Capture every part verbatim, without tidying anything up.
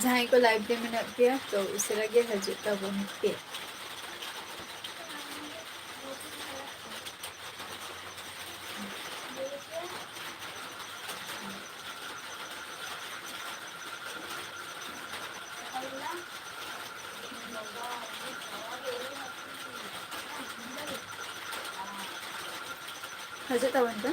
ᱡᱟᱦᱟᱸᱭ ᱠᱚ live ᱨᱮ ᱢᱮᱱᱟᱜ ᱯᱮᱭᱟ, ᱛᱚ ᱩᱥᱟᱹᱨᱟ ᱜᱮ ᱦᱤᱡᱩᱜ ᱛᱟᱵᱚᱱ ᱯᱮ᱾ ᱦᱤᱡᱩᱜ ᱛᱟᱵᱚᱱ ᱯᱮ᱾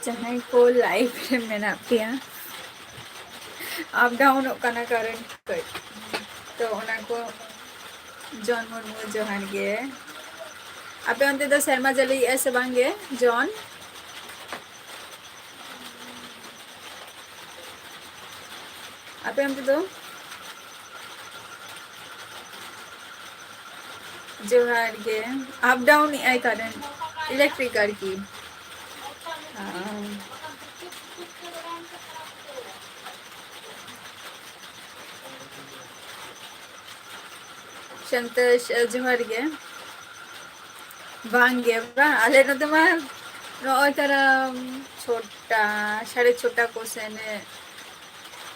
ᱡᱟᱦᱟᱸᱭ ᱠᱚ live ᱨᱮ ᱢᱮᱱᱟᱜ ᱯᱮᱭᱟ, up downᱚᱜ ᱠᱟᱱᱟ current ᱠᱟᱹᱡ, ᱛᱚ ᱚᱱᱟ ᱠᱚ᱾ ᱡᱚᱱ ᱢᱩᱨᱢᱩ, ᱡᱚᱦᱟᱨ ᱜᱮ᱾ ᱟᱯᱮ ᱚᱱᱛᱮ ᱫᱚ ᱥᱮᱨᱢᱟ ᱡᱟᱹᱲᱤᱭᱮᱜᱼᱟ ᱥᱮ ᱵᱟᱝ ᱜᱮ, ᱡᱚᱱ? ᱟᱯᱮ ᱚᱱᱛᱮ ᱫᱚ? ᱡᱚᱦᱟᱨ ᱜᱮ᱾ Up downᱮᱜᱼᱟᱭ current, electric ᱟᱨᱠᱤ᱾ ᱦᱮᱸ᱾ ᱥᱟᱱᱛᱳᱥ, ᱡᱚᱦᱟᱨ ᱜᱮ᱾ ᱵᱟᱝ ᱜᱮ, ᱵᱟᱝ, ᱟᱞᱮ ᱱᱚᱛᱮ ᱢᱟ ᱱᱚᱜᱼᱚᱭ ᱛᱟᱨᱟ ᱪᱷᱚᱴᱟ, ᱥᱟᱲᱮ ᱪᱷᱚᱴᱟ ᱠᱚ ᱥᱮᱱ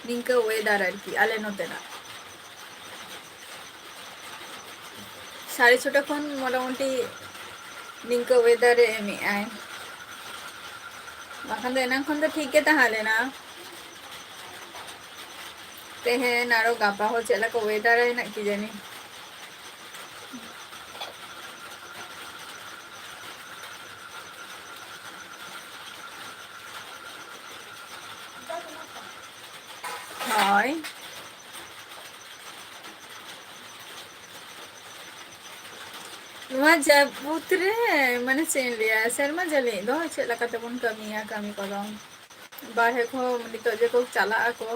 ᱱᱤᱝᱠᱟᱹ weather ᱟᱨᱠᱤ ᱟᱞᱮ ᱱᱚᱛᱮᱱᱟᱜ᱾ ᱥᱟᱲᱮ ᱪᱷᱚᱴᱟ ᱠᱷᱚᱱ ᱢᱚᱴᱟᱢᱩᱴᱤ ᱱᱤᱝᱠᱟᱹ weather ᱮ ᱮᱢᱮᱜᱼᱟᱭ, ᱵᱟᱠᱷᱟᱱ ᱫᱚ ᱮᱱᱟᱝ ᱠᱷᱚᱱ ᱫᱚ ᱴᱷᱤᱠ ᱜᱮ ᱛᱟᱦᱮᱸ ᱞᱮᱱᱟ᱾ ᱛᱮᱦᱮᱧ ᱟᱨᱚ ᱜᱟᱯᱟ ᱦᱚᱸ ᱪᱮᱫ ᱞᱮᱠᱟ weather ᱟᱭ ᱱᱟᱜ ᱠᱤ ᱡᱟᱹᱱᱤ᱾ ᱦᱳᱭ᱾ ᱱᱚᱣᱟ ᱡᱟᱹᱯᱩᱫ ᱨᱮ, ᱢᱟᱱᱮ, ᱪᱮᱫ ᱤᱧ ᱞᱟᱹᱭᱟ, ᱥᱮᱨᱢᱟ ᱡᱟᱹᱲᱤ ᱫᱚ ᱪᱮᱫ ᱞᱮᱠᱟ ᱛᱮᱵᱚᱱ ᱠᱟᱹᱢᱤᱭᱟ ᱠᱟᱹᱢᱤ ᱠᱚᱫᱚ? ᱵᱟᱨᱦᱮ ᱠᱚᱦᱚᱸ ᱱᱤᱛᱚᱜ ᱡᱮ ᱠᱚ ᱪᱟᱞᱟᱜ ᱟᱠᱚ,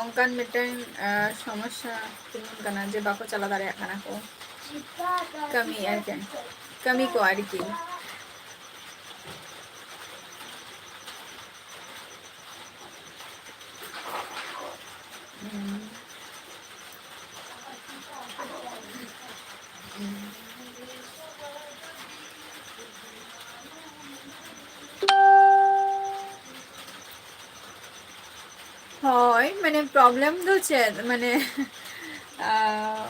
ᱚᱱᱠᱟᱱ ᱢᱤᱫᱴᱟᱝ, ᱟᱸ, ᱥᱚᱢᱚᱥᱥᱟ ᱛᱤᱸᱜᱩᱱ ᱠᱟᱱᱟ ᱡᱮ ᱵᱟᱠᱚ ᱪᱟᱞᱟᱣ ᱫᱟᱲᱮᱭᱟᱜ ᱠᱟᱱᱟ ᱠᱚ᱾ ᱠᱟᱹᱢᱤᱭᱮᱫᱼᱟ ᱠᱤ? ᱠᱟᱹᱢᱤ ᱠᱚ ᱟᱨᱠᱤ᱾ ᱦᱩᱸ᱾ ᱦᱳᱭ, ᱢᱟᱱᱮ problem ᱫᱚ ᱪᱮᱫ? ᱢᱟᱱᱮ, ᱟᱸ,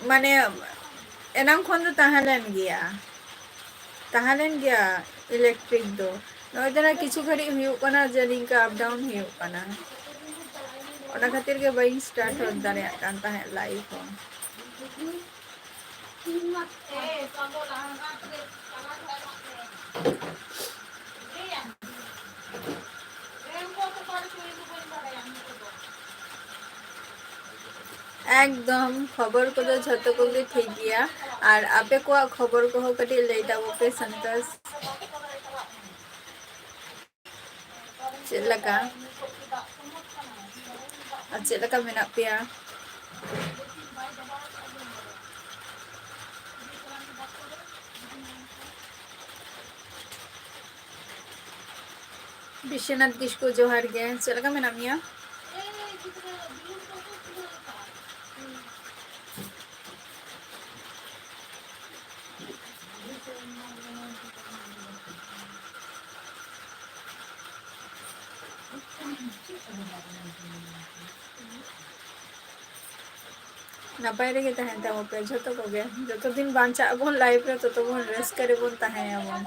ᱢᱟᱱᱮ ᱮᱱᱟᱝ ᱠᱷᱚᱱ ᱫᱚ ᱛᱟᱦᱮᱸ ᱞᱮᱱ ᱜᱮᱭᱟ, ᱛᱟᱦᱮᱸ ᱞᱮᱱ ᱜᱮᱭᱟ electric ᱫᱚ᱾ ᱱᱚᱜᱼᱚᱭ ᱛᱚᱨᱟ ᱠᱤᱪᱷᱩ ᱜᱷᱟᱹᱲᱤᱡ ᱦᱩᱭᱩᱜ ᱠᱟᱱᱟ ᱡᱮ ᱱᱤᱝᱠᱟ up down ᱦᱩᱭᱩᱜ ᱠᱟᱱᱟ, ᱚᱱᱟ ᱠᱷᱟᱹᱛᱤᱨ ᱜᱮ ᱵᱟᱹᱧ start ᱦᱚᱫ ᱫᱟᱲᱮᱭᱟᱜ ᱠᱟᱱ ᱛᱟᱦᱮᱸᱫ live ᱦᱚᱸ᱾ ᱮᱠᱫᱚᱢ, ᱠᱷᱚᱵᱚᱨ ᱠᱚᱫᱚ ᱡᱷᱚᱛᱚ ᱠᱚᱜᱮ ᱴᱷᱤᱠ ᱜᱮᱭᱟ᱾ ᱟᱨ ᱟᱯᱮ ᱠᱚᱣᱟᱜ ᱠᱷᱚᱵᱚᱨ ᱠᱚᱦᱚᱸ ᱠᱟᱹᱴᱤᱡ ᱞᱟᱹᱭ ᱛᱟᱵᱚ ᱯᱮ, ᱥᱟᱱᱛᱟᱥ᱾ ᱪᱮᱫ ᱞᱮᱠᱟ? ᱟᱨ ᱪᱮᱫ ᱞᱮᱠᱟ ᱢᱮᱱᱟᱜ ᱯᱮᱭᱟ? ᱵᱤᱥᱥᱚᱱᱟᱛᱷ ᱠᱤᱥᱠᱩ, ᱡᱚᱦᱟᱨ ᱜᱮ᱾ ᱪᱮᱫ ᱞᱮᱠᱟ ᱢᱮᱱᱟᱜ ᱢᱮᱭᱟ? ᱱᱟᱯᱟᱭ ᱨᱮᱜᱮ ᱛᱟᱦᱮᱱ ᱛᱟᱵᱚ ᱯᱮ ᱡᱷᱚᱛᱚ ᱠᱚᱜᱮ᱾ ᱡᱚᱛᱚ ᱫᱤᱱ ᱵᱟᱧᱪᱟᱜ ᱟᱵᱚᱱ life ᱨᱮ, ᱛᱚᱛᱚ ᱵᱚᱱ ᱨᱟᱹᱥᱠᱟᱹ ᱨᱮᱵᱚᱱ ᱛᱟᱦᱮᱸᱭᱟᱵᱚᱱ᱾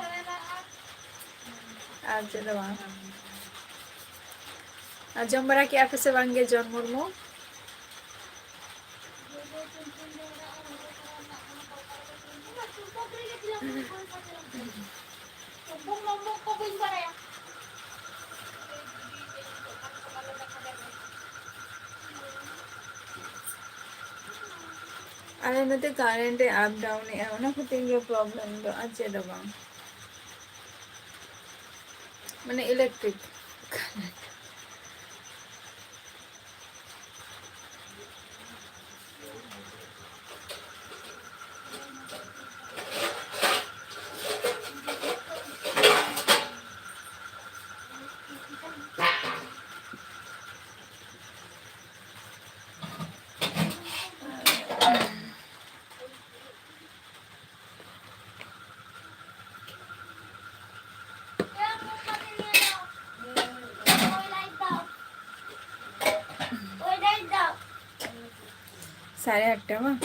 ᱟᱨ ᱪᱮᱫ ᱦᱚᱸ ᱵᱟᱝ᱾ ᱟᱨ ᱡᱚᱢ ᱵᱟᱲᱟ ᱠᱮᱜᱼᱟ ᱯᱮ ᱥᱮ ᱵᱟᱝ ᱜᱮ, ᱡᱚᱱ ᱢᱩᱨᱢᱩ? ᱟᱞᱮ ᱱᱚᱛᱮ current ᱮ up down ᱮᱜᱼᱟ, ᱚᱱᱟ ᱠᱷᱟᱹᱛᱤᱨ ᱜᱮ problem ᱫᱚ, ᱟᱨ ᱪᱮᱫ ᱦᱚᱸ ᱵᱟᱝ᱾ ᱢᱟᱱᱮ electric᱾ ᱥᱟᱲᱮ ᱟᱴᱴᱟ ᱵᱟᱝ?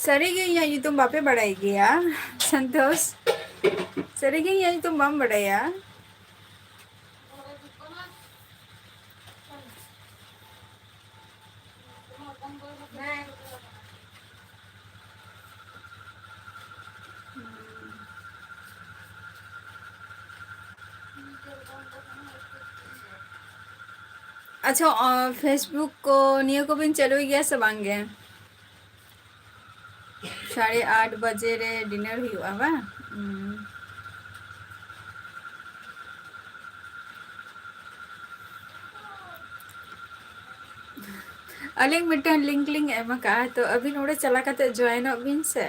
ᱥᱟᱹᱨᱤᱜᱮ ᱤᱧᱟᱹᱜ ᱧᱩᱛᱩᱢ ᱵᱟᱯᱮ ᱵᱟᱲᱟᱭ ᱜᱮᱭᱟ, ᱥᱚᱱᱛᱳᱥ? ᱥᱟᱹᱨᱤᱜᱮ ᱤᱧᱟᱹᱜ ᱧᱩᱛᱩᱢ ᱵᱟᱢ ᱵᱟᱲᱟᱭᱟ? ᱟᱪᱪᱷᱟ, ᱚ, Facebook ᱠᱚ ᱱᱤᱭᱟᱹ ᱠᱚᱵᱤᱱ ᱪᱟᱹᱞᱩᱭ ᱜᱮᱭᱟ ᱥᱮ ᱵᱟᱝ ᱜᱮ? ᱥᱟᱲᱮ ᱟᱴ ᱵᱟᱡᱮ ᱨᱮ dinner ᱦᱩᱭᱩᱜᱼᱟ ᱵᱟᱝ? ᱦᱩᱸ᱾ ᱟᱹᱞᱤᱧ ᱢᱤᱫᱴᱟᱝ link ᱞᱤᱧ ᱮᱢ ᱟᱠᱟᱫᱼᱟ, ᱛᱚ ᱟᱹᱵᱤᱱ ᱚᱸᱰᱮ ᱪᱟᱞᱟᱣ ᱠᱟᱛᱮ joinᱚᱜ ᱵᱤᱱ ᱥᱮ᱾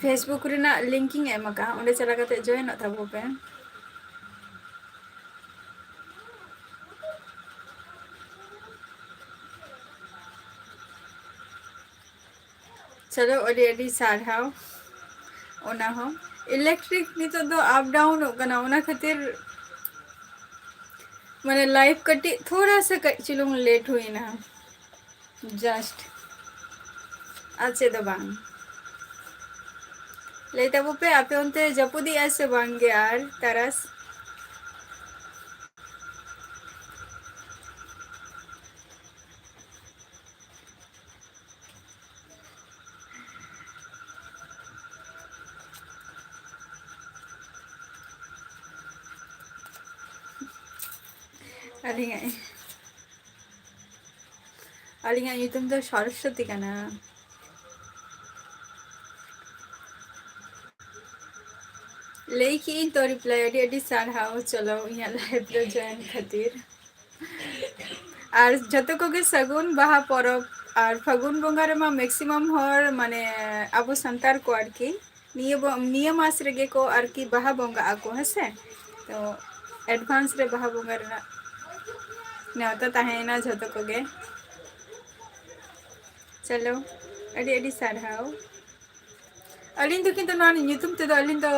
Facebook ᱨᱮᱱᱟᱜ link ᱤᱧ ᱮᱢ ᱟᱠᱟᱫᱼᱟ, ᱚᱸᱰᱮ ᱪᱟᱞᱟᱣ ᱠᱟᱛᱮ joinᱚᱜ ᱛᱟᱵᱚ ᱯᱮ᱾ ᱪᱚᱞᱚ, ᱟᱹᱰᱤ ᱟᱹᱰᱤ ᱥᱟᱨᱦᱟᱣ᱾ ᱚᱱᱟ ᱦᱚᱸ electric ᱱᱤᱛᱚᱜ ᱫᱚ up downᱚᱜ ᱠᱟᱱᱟ, ᱚᱱᱟ ᱠᱷᱟᱹᱛᱤᱨ ᱢᱟᱱᱮ live ᱠᱟᱹᱴᱤᱡ ᱛᱷᱚᱲᱟ ᱥᱟ ᱠᱟᱹᱡ ᱪᱩᱞᱩᱝ late ᱦᱩᱭᱱᱟ, just, ᱟᱨ ᱪᱮᱫ ᱫᱚ ᱵᱟᱝ᱾ ᱞᱟᱹᱭ ᱛᱟᱵᱚ ᱯᱮ, ᱟᱯᱮ ᱚᱱᱛᱮ ᱡᱟᱹᱯᱩᱫᱮᱜᱼᱟᱭ ᱥᱮ ᱵᱟᱝ ᱜᱮ ᱟᱨ ᱛᱟᱨᱟᱥ? ᱟᱹᱞᱤᱧᱟᱜ, ᱟᱹᱞᱤᱧᱟᱜ ᱧᱩᱛᱩᱢ ᱫᱚ ᱥᱚᱨᱚᱥᱚᱛᱤ ᱠᱟᱱᱟ᱾ ᱞᱟᱹᱭ ᱠᱮᱜᱼᱟᱹᱧ ᱛᱚ reply, ᱟᱹᱰᱤ ᱟᱹᱰᱤ ᱥᱟᱨᱦᱟᱣ᱾ ᱪᱚᱞᱚ, ᱤᱧᱟᱹᱜ live ᱨᱮ join ᱠᱷᱟᱹᱛᱤᱨ᱾ ᱟᱨ ᱡᱚᱛᱚ ᱠᱚᱜᱮ ᱥᱟᱹᱜᱩᱱ ᱵᱟᱦᱟ ᱯᱚᱨᱚᱵᱽ᱾ ᱟᱨ ᱯᱷᱟᱹᱜᱩᱱ ᱵᱚᱸᱜᱟ ᱨᱮᱢᱟ maximum ᱦᱚᱲ, ᱢᱟᱱᱮ, ᱟᱵᱚ ᱥᱟᱱᱛᱟᱲ ᱠᱚ ᱟᱨᱠᱤ, ᱱᱤᱭᱟᱹ ᱵᱚ-, ᱱᱤᱭᱟᱹ ᱢᱟᱥ ᱨᱮᱜᱮ ᱠᱚ ᱟᱨᱠᱤ ᱵᱟᱦᱟ ᱵᱚᱸᱜᱟᱜ ᱟᱠᱚ, ᱦᱮᱸ ᱥᱮ? ᱛᱚ advance ᱨᱮ ᱵᱟᱦᱟ ᱵᱚᱸᱜᱟ ᱨᱮᱱᱟᱜ ᱱᱮᱣᱛᱟ ᱛᱟᱦᱮᱸᱭᱮᱱᱟ ᱡᱷᱚᱛᱚ ᱠᱚᱜᱮ᱾ ᱪᱚᱞᱚ, ᱟᱹᱰᱤ ᱟᱹᱰᱤ ᱥᱟᱨᱦᱟᱣ᱾ ᱟᱹᱞᱤᱧ ᱫᱚ ᱠᱤᱱᱛᱩ ᱱᱚᱣᱟ ᱧᱩᱛᱩᱢ ᱛᱮᱫᱚ, ᱟᱹᱞᱤᱧ ᱫᱚ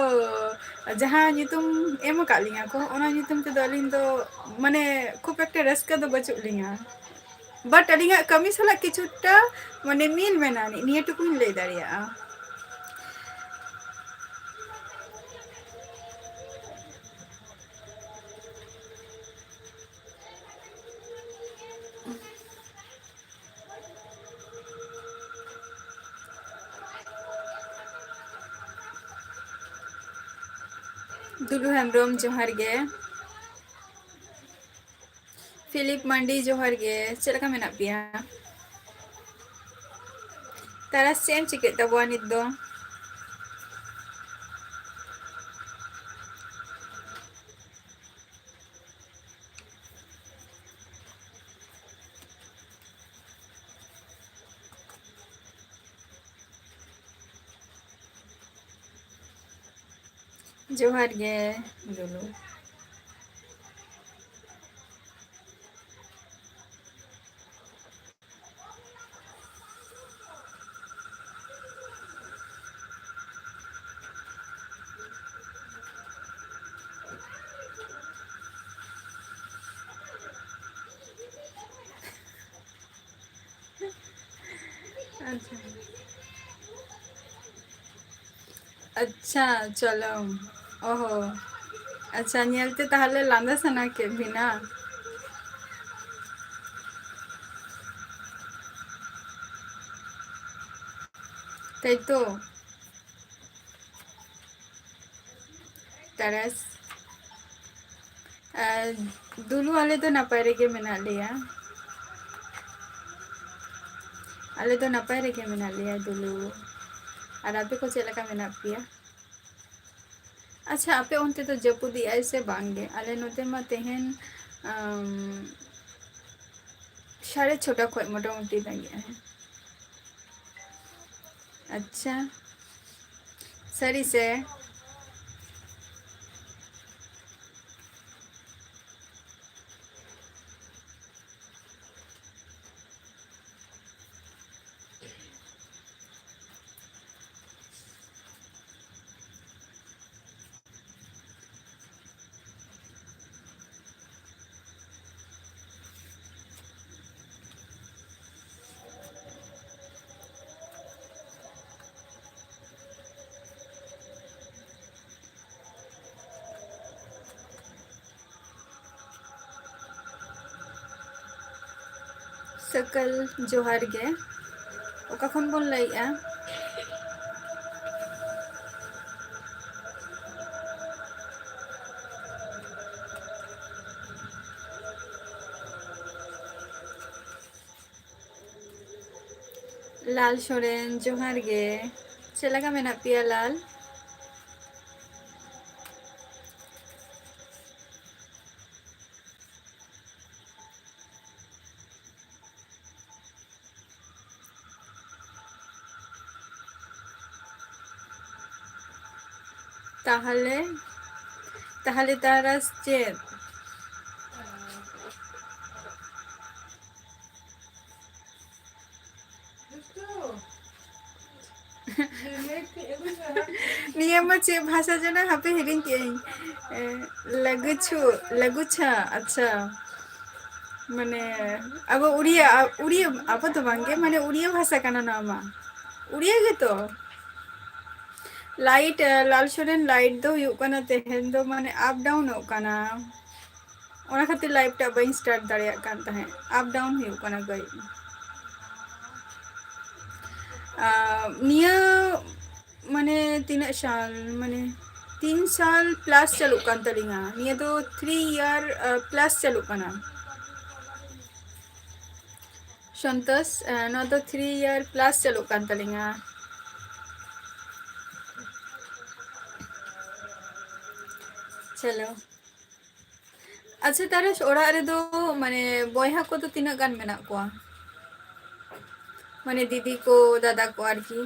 ᱡᱟᱦᱟᱸ ᱧᱩᱛᱩᱢ ᱮᱢ ᱟᱠᱟᱫ ᱞᱤᱧᱟ ᱠᱚ, ᱚᱱᱟ ᱧᱩᱛᱩᱢ ᱛᱮᱫᱚ ᱟᱹᱞᱤᱧ ᱫᱚ ᱢᱟᱱᱮ ᱠᱷᱩᱵ ᱮᱠᱴᱟ ᱨᱟᱹᱥᱠᱟᱹ ᱫᱚ ᱵᱟᱹᱪᱩᱜ ᱞᱤᱧᱟ᱾ But ᱟᱹᱞᱤᱧᱟᱜ ᱠᱟᱹᱢᱤ ᱥᱟᱞᱟᱜ ᱠᱤᱪᱷᱩᱴᱟ ᱢᱟᱱᱮ ᱢᱤᱞ ᱢᱮᱱᱟᱜ ᱟᱹᱱᱤᱡ, ᱱᱤᱭᱟᱹ ᱴᱩᱠᱩᱧ ᱞᱟᱹᱭ ᱫᱟᱲᱮᱭᱟᱜᱼᱟ᱾ ᱫᱩᱞᱩ ᱦᱮᱢᱵᱨᱚᱢ, ᱡᱚᱦᱟᱨ ᱜᱮ᱾ ᱯᱷᱤᱞᱤᱯ ᱢᱟᱱᱰᱤ, ᱡᱚᱦᱟᱨ ᱜᱮ᱾ ᱪᱮᱫ ᱞᱮᱠᱟ ᱢᱮᱱᱟᱜ ᱯᱮᱭᱟ? ᱛᱟᱨᱟᱥ, ᱪᱮᱫ ᱮᱢ ᱪᱤᱠᱟᱹᱭᱮᱫ ᱛᱟᱵᱚᱣᱟ ᱱᱤᱛ ᱫᱚ? ᱡᱚᱦᱟᱨ ᱜᱮ, ᱫᱩᱞᱩ᱾ ᱟᱪᱪᱷᱟ᱾ ᱟᱪᱪᱷᱟ, ᱪᱚᱞᱚ᱾ ᱚᱦᱚ᱾ ᱟᱪᱪᱷᱟ, ᱧᱮᱞᱛᱮ ᱛᱟᱦᱞᱮ ᱞᱟᱸᱫᱟ ᱥᱟᱱᱟ ᱠᱮᱫ ᱵᱤᱱᱟ? ᱛᱟᱭ ᱛᱚ? ᱛᱟᱨᱟᱥ᱾ ᱟᱨ ᱫᱩᱞᱩ, ᱟᱞᱮ ᱫᱚ ᱱᱟᱯᱟᱭ ᱨᱮᱜᱮ ᱢᱮᱱᱟᱜ ᱞᱮᱭᱟ᱾ ᱟᱞᱮ ᱫᱚ ᱱᱟᱯᱟᱭ ᱨᱮᱜᱮ ᱢᱮᱱᱟᱜ ᱞᱮᱭᱟ, ᱫᱩᱞᱩ᱾ ᱟᱨ ᱟᱯᱮ ᱠᱚ ᱪᱮᱫ ᱞᱮᱠᱟ ᱢᱮᱱᱟᱜ ᱯᱮᱭᱟ? ᱟᱪᱪᱷᱟ, ᱟᱯᱮ ᱚᱱᱛᱮ ᱫᱚ ᱡᱟᱹᱯᱩᱫ ᱮᱜᱼᱟᱭ ᱥᱮ ᱵᱟᱝ ᱜᱮ? ᱟᱞᱮ ᱱᱚᱛᱮ ᱢᱟ ᱛᱮᱦᱮᱧ, ᱟᱢ, ᱥᱟᱲᱮ ᱪᱷᱚᱴᱟ ᱠᱷᱚᱱ ᱢᱚᱴᱟᱢᱩᱴᱤ ᱫᱟᱜᱮᱜᱼᱟᱭ᱾ ᱟᱪᱪᱷᱟ, ᱥᱟᱹᱨᱤ ᱥᱮ? ᱥᱟᱹᱠᱟᱹᱞ ᱡᱚᱦᱟᱨ ᱜᱮ᱾ ᱚᱠᱟ ᱠᱷᱚᱱ ᱵᱚᱱ ᱞᱟᱹᱭᱮᱜᱼᱟ? ᱞᱟᱞ ᱥᱚᱨᱮᱱ, ᱡᱚᱦᱟᱨ ᱜᱮ᱾ ᱪᱮᱫ ᱞᱮᱠᱟ ᱢᱮᱱᱟᱜ ᱯᱮᱭᱟ ᱞᱟᱞ? ᱛᱟᱦᱞᱮ, ᱛᱟᱦᱞᱮ ᱛᱟᱨᱟᱥ ᱪᱮᱫ? ᱱᱤᱭᱟᱹ ᱢᱟ ᱪᱮᱫ ᱵᱷᱟᱥᱟ ᱡᱮᱱᱚ, ᱦᱟᱯᱮ ᱦᱤᱲᱤᱧ ᱠᱮᱜᱼᱟᱹᱧ᱾ ᱮ, ᱞᱟᱹᱜᱩᱪᱷᱩ, ᱞᱟᱹᱜᱩᱪᱷᱟ, ᱟᱪᱪᱷᱟ᱾ ᱢᱟᱱᱮ, ᱟᱵᱚ ᱩᱲᱤᱭᱟ, ᱩᱲᱤᱭᱟ, ᱟᱵᱚ ᱫᱚ ᱵᱟᱝᱜᱮ, ᱢᱟᱱᱮ ᱩᱲᱤᱭᱟ ᱵᱷᱟᱥᱟ ᱠᱟᱱᱟ ᱱᱚᱣᱟ ᱢᱟ᱾ ᱩᱲᱤᱭᱟ ᱜᱮᱛᱚ᱾ ᱞᱟᱭᱤᱴ, ᱮ, ᱞᱟᱞ ᱥᱚᱨᱮᱱ, ᱞᱟᱭᱤᱴ ᱫᱚ ᱦᱩᱭᱩᱜ ᱠᱟᱱᱟ ᱛᱮᱦᱮᱧ ᱫᱚ ᱢᱟᱱᱮ ᱟᱯ ᱰᱟᱣᱩᱱᱚᱜ ᱠᱟᱱᱟ᱾ ᱚᱱᱟ ᱠᱷᱟᱹᱛᱤᱨ ᱞᱟᱭᱤᱵᱷ ᱴᱟᱜ ᱵᱟᱹᱧ ᱥᱴᱟᱨᱴ ᱫᱟᱲᱮᱭᱟᱜ ᱠᱟᱱ ᱛᱟᱦᱮᱸᱫ, ᱟᱯ ᱰᱟᱣᱩᱱ ᱦᱩᱭᱩᱜ ᱠᱟᱱᱟ ᱠᱟᱹᱡ᱾ ᱟᱨ ᱱᱤᱭᱟᱹ ᱢᱟᱱᱮ ᱛᱤᱱᱟᱹᱜ ᱥᱟᱞ, ᱢᱟᱱᱮ ᱛᱤᱱ ᱥᱟᱞ ᱯᱞᱟᱥ ᱪᱟᱹᱞᱩᱜ ᱠᱟᱱ ᱛᱟᱹᱞᱤᱧᱟ, ᱱᱤᱭᱟᱹ ᱫᱚ ᱛᱷᱨᱤ ᱤᱭᱟᱨ ᱯᱞᱟᱥ ᱪᱟᱹᱞᱩᱜ ᱠᱟᱱᱟ᱾ ᱥᱚᱱᱛᱳᱥ, ᱱᱚᱣᱟ ᱫᱚ ᱛᱷᱨᱤ ᱤᱭᱟᱨ ᱯᱞᱟᱥ ᱪᱟᱹᱞᱩᱜ ᱠᱟᱱ ᱛᱟᱹᱞᱤᱧᱟ᱾ ᱪᱚᱞᱚ᱾ ᱟᱪᱪᱷᱟ ᱛᱟᱨᱟᱥ, ᱚᱲᱟᱜ ᱨᱮᱫᱚ ᱢᱟᱱᱮ ᱵᱚᱭᱦᱟ ᱠᱚᱫᱚ ᱛᱤᱱᱟᱹᱜ ᱜᱟᱱ ᱢᱮᱱᱟᱜ ᱠᱚᱣᱟ? ᱢᱟᱱᱮ ᱫᱤᱫᱤ ᱠᱚ, ᱫᱟᱫᱟ ᱠᱚ ᱟᱨᱠᱤ᱾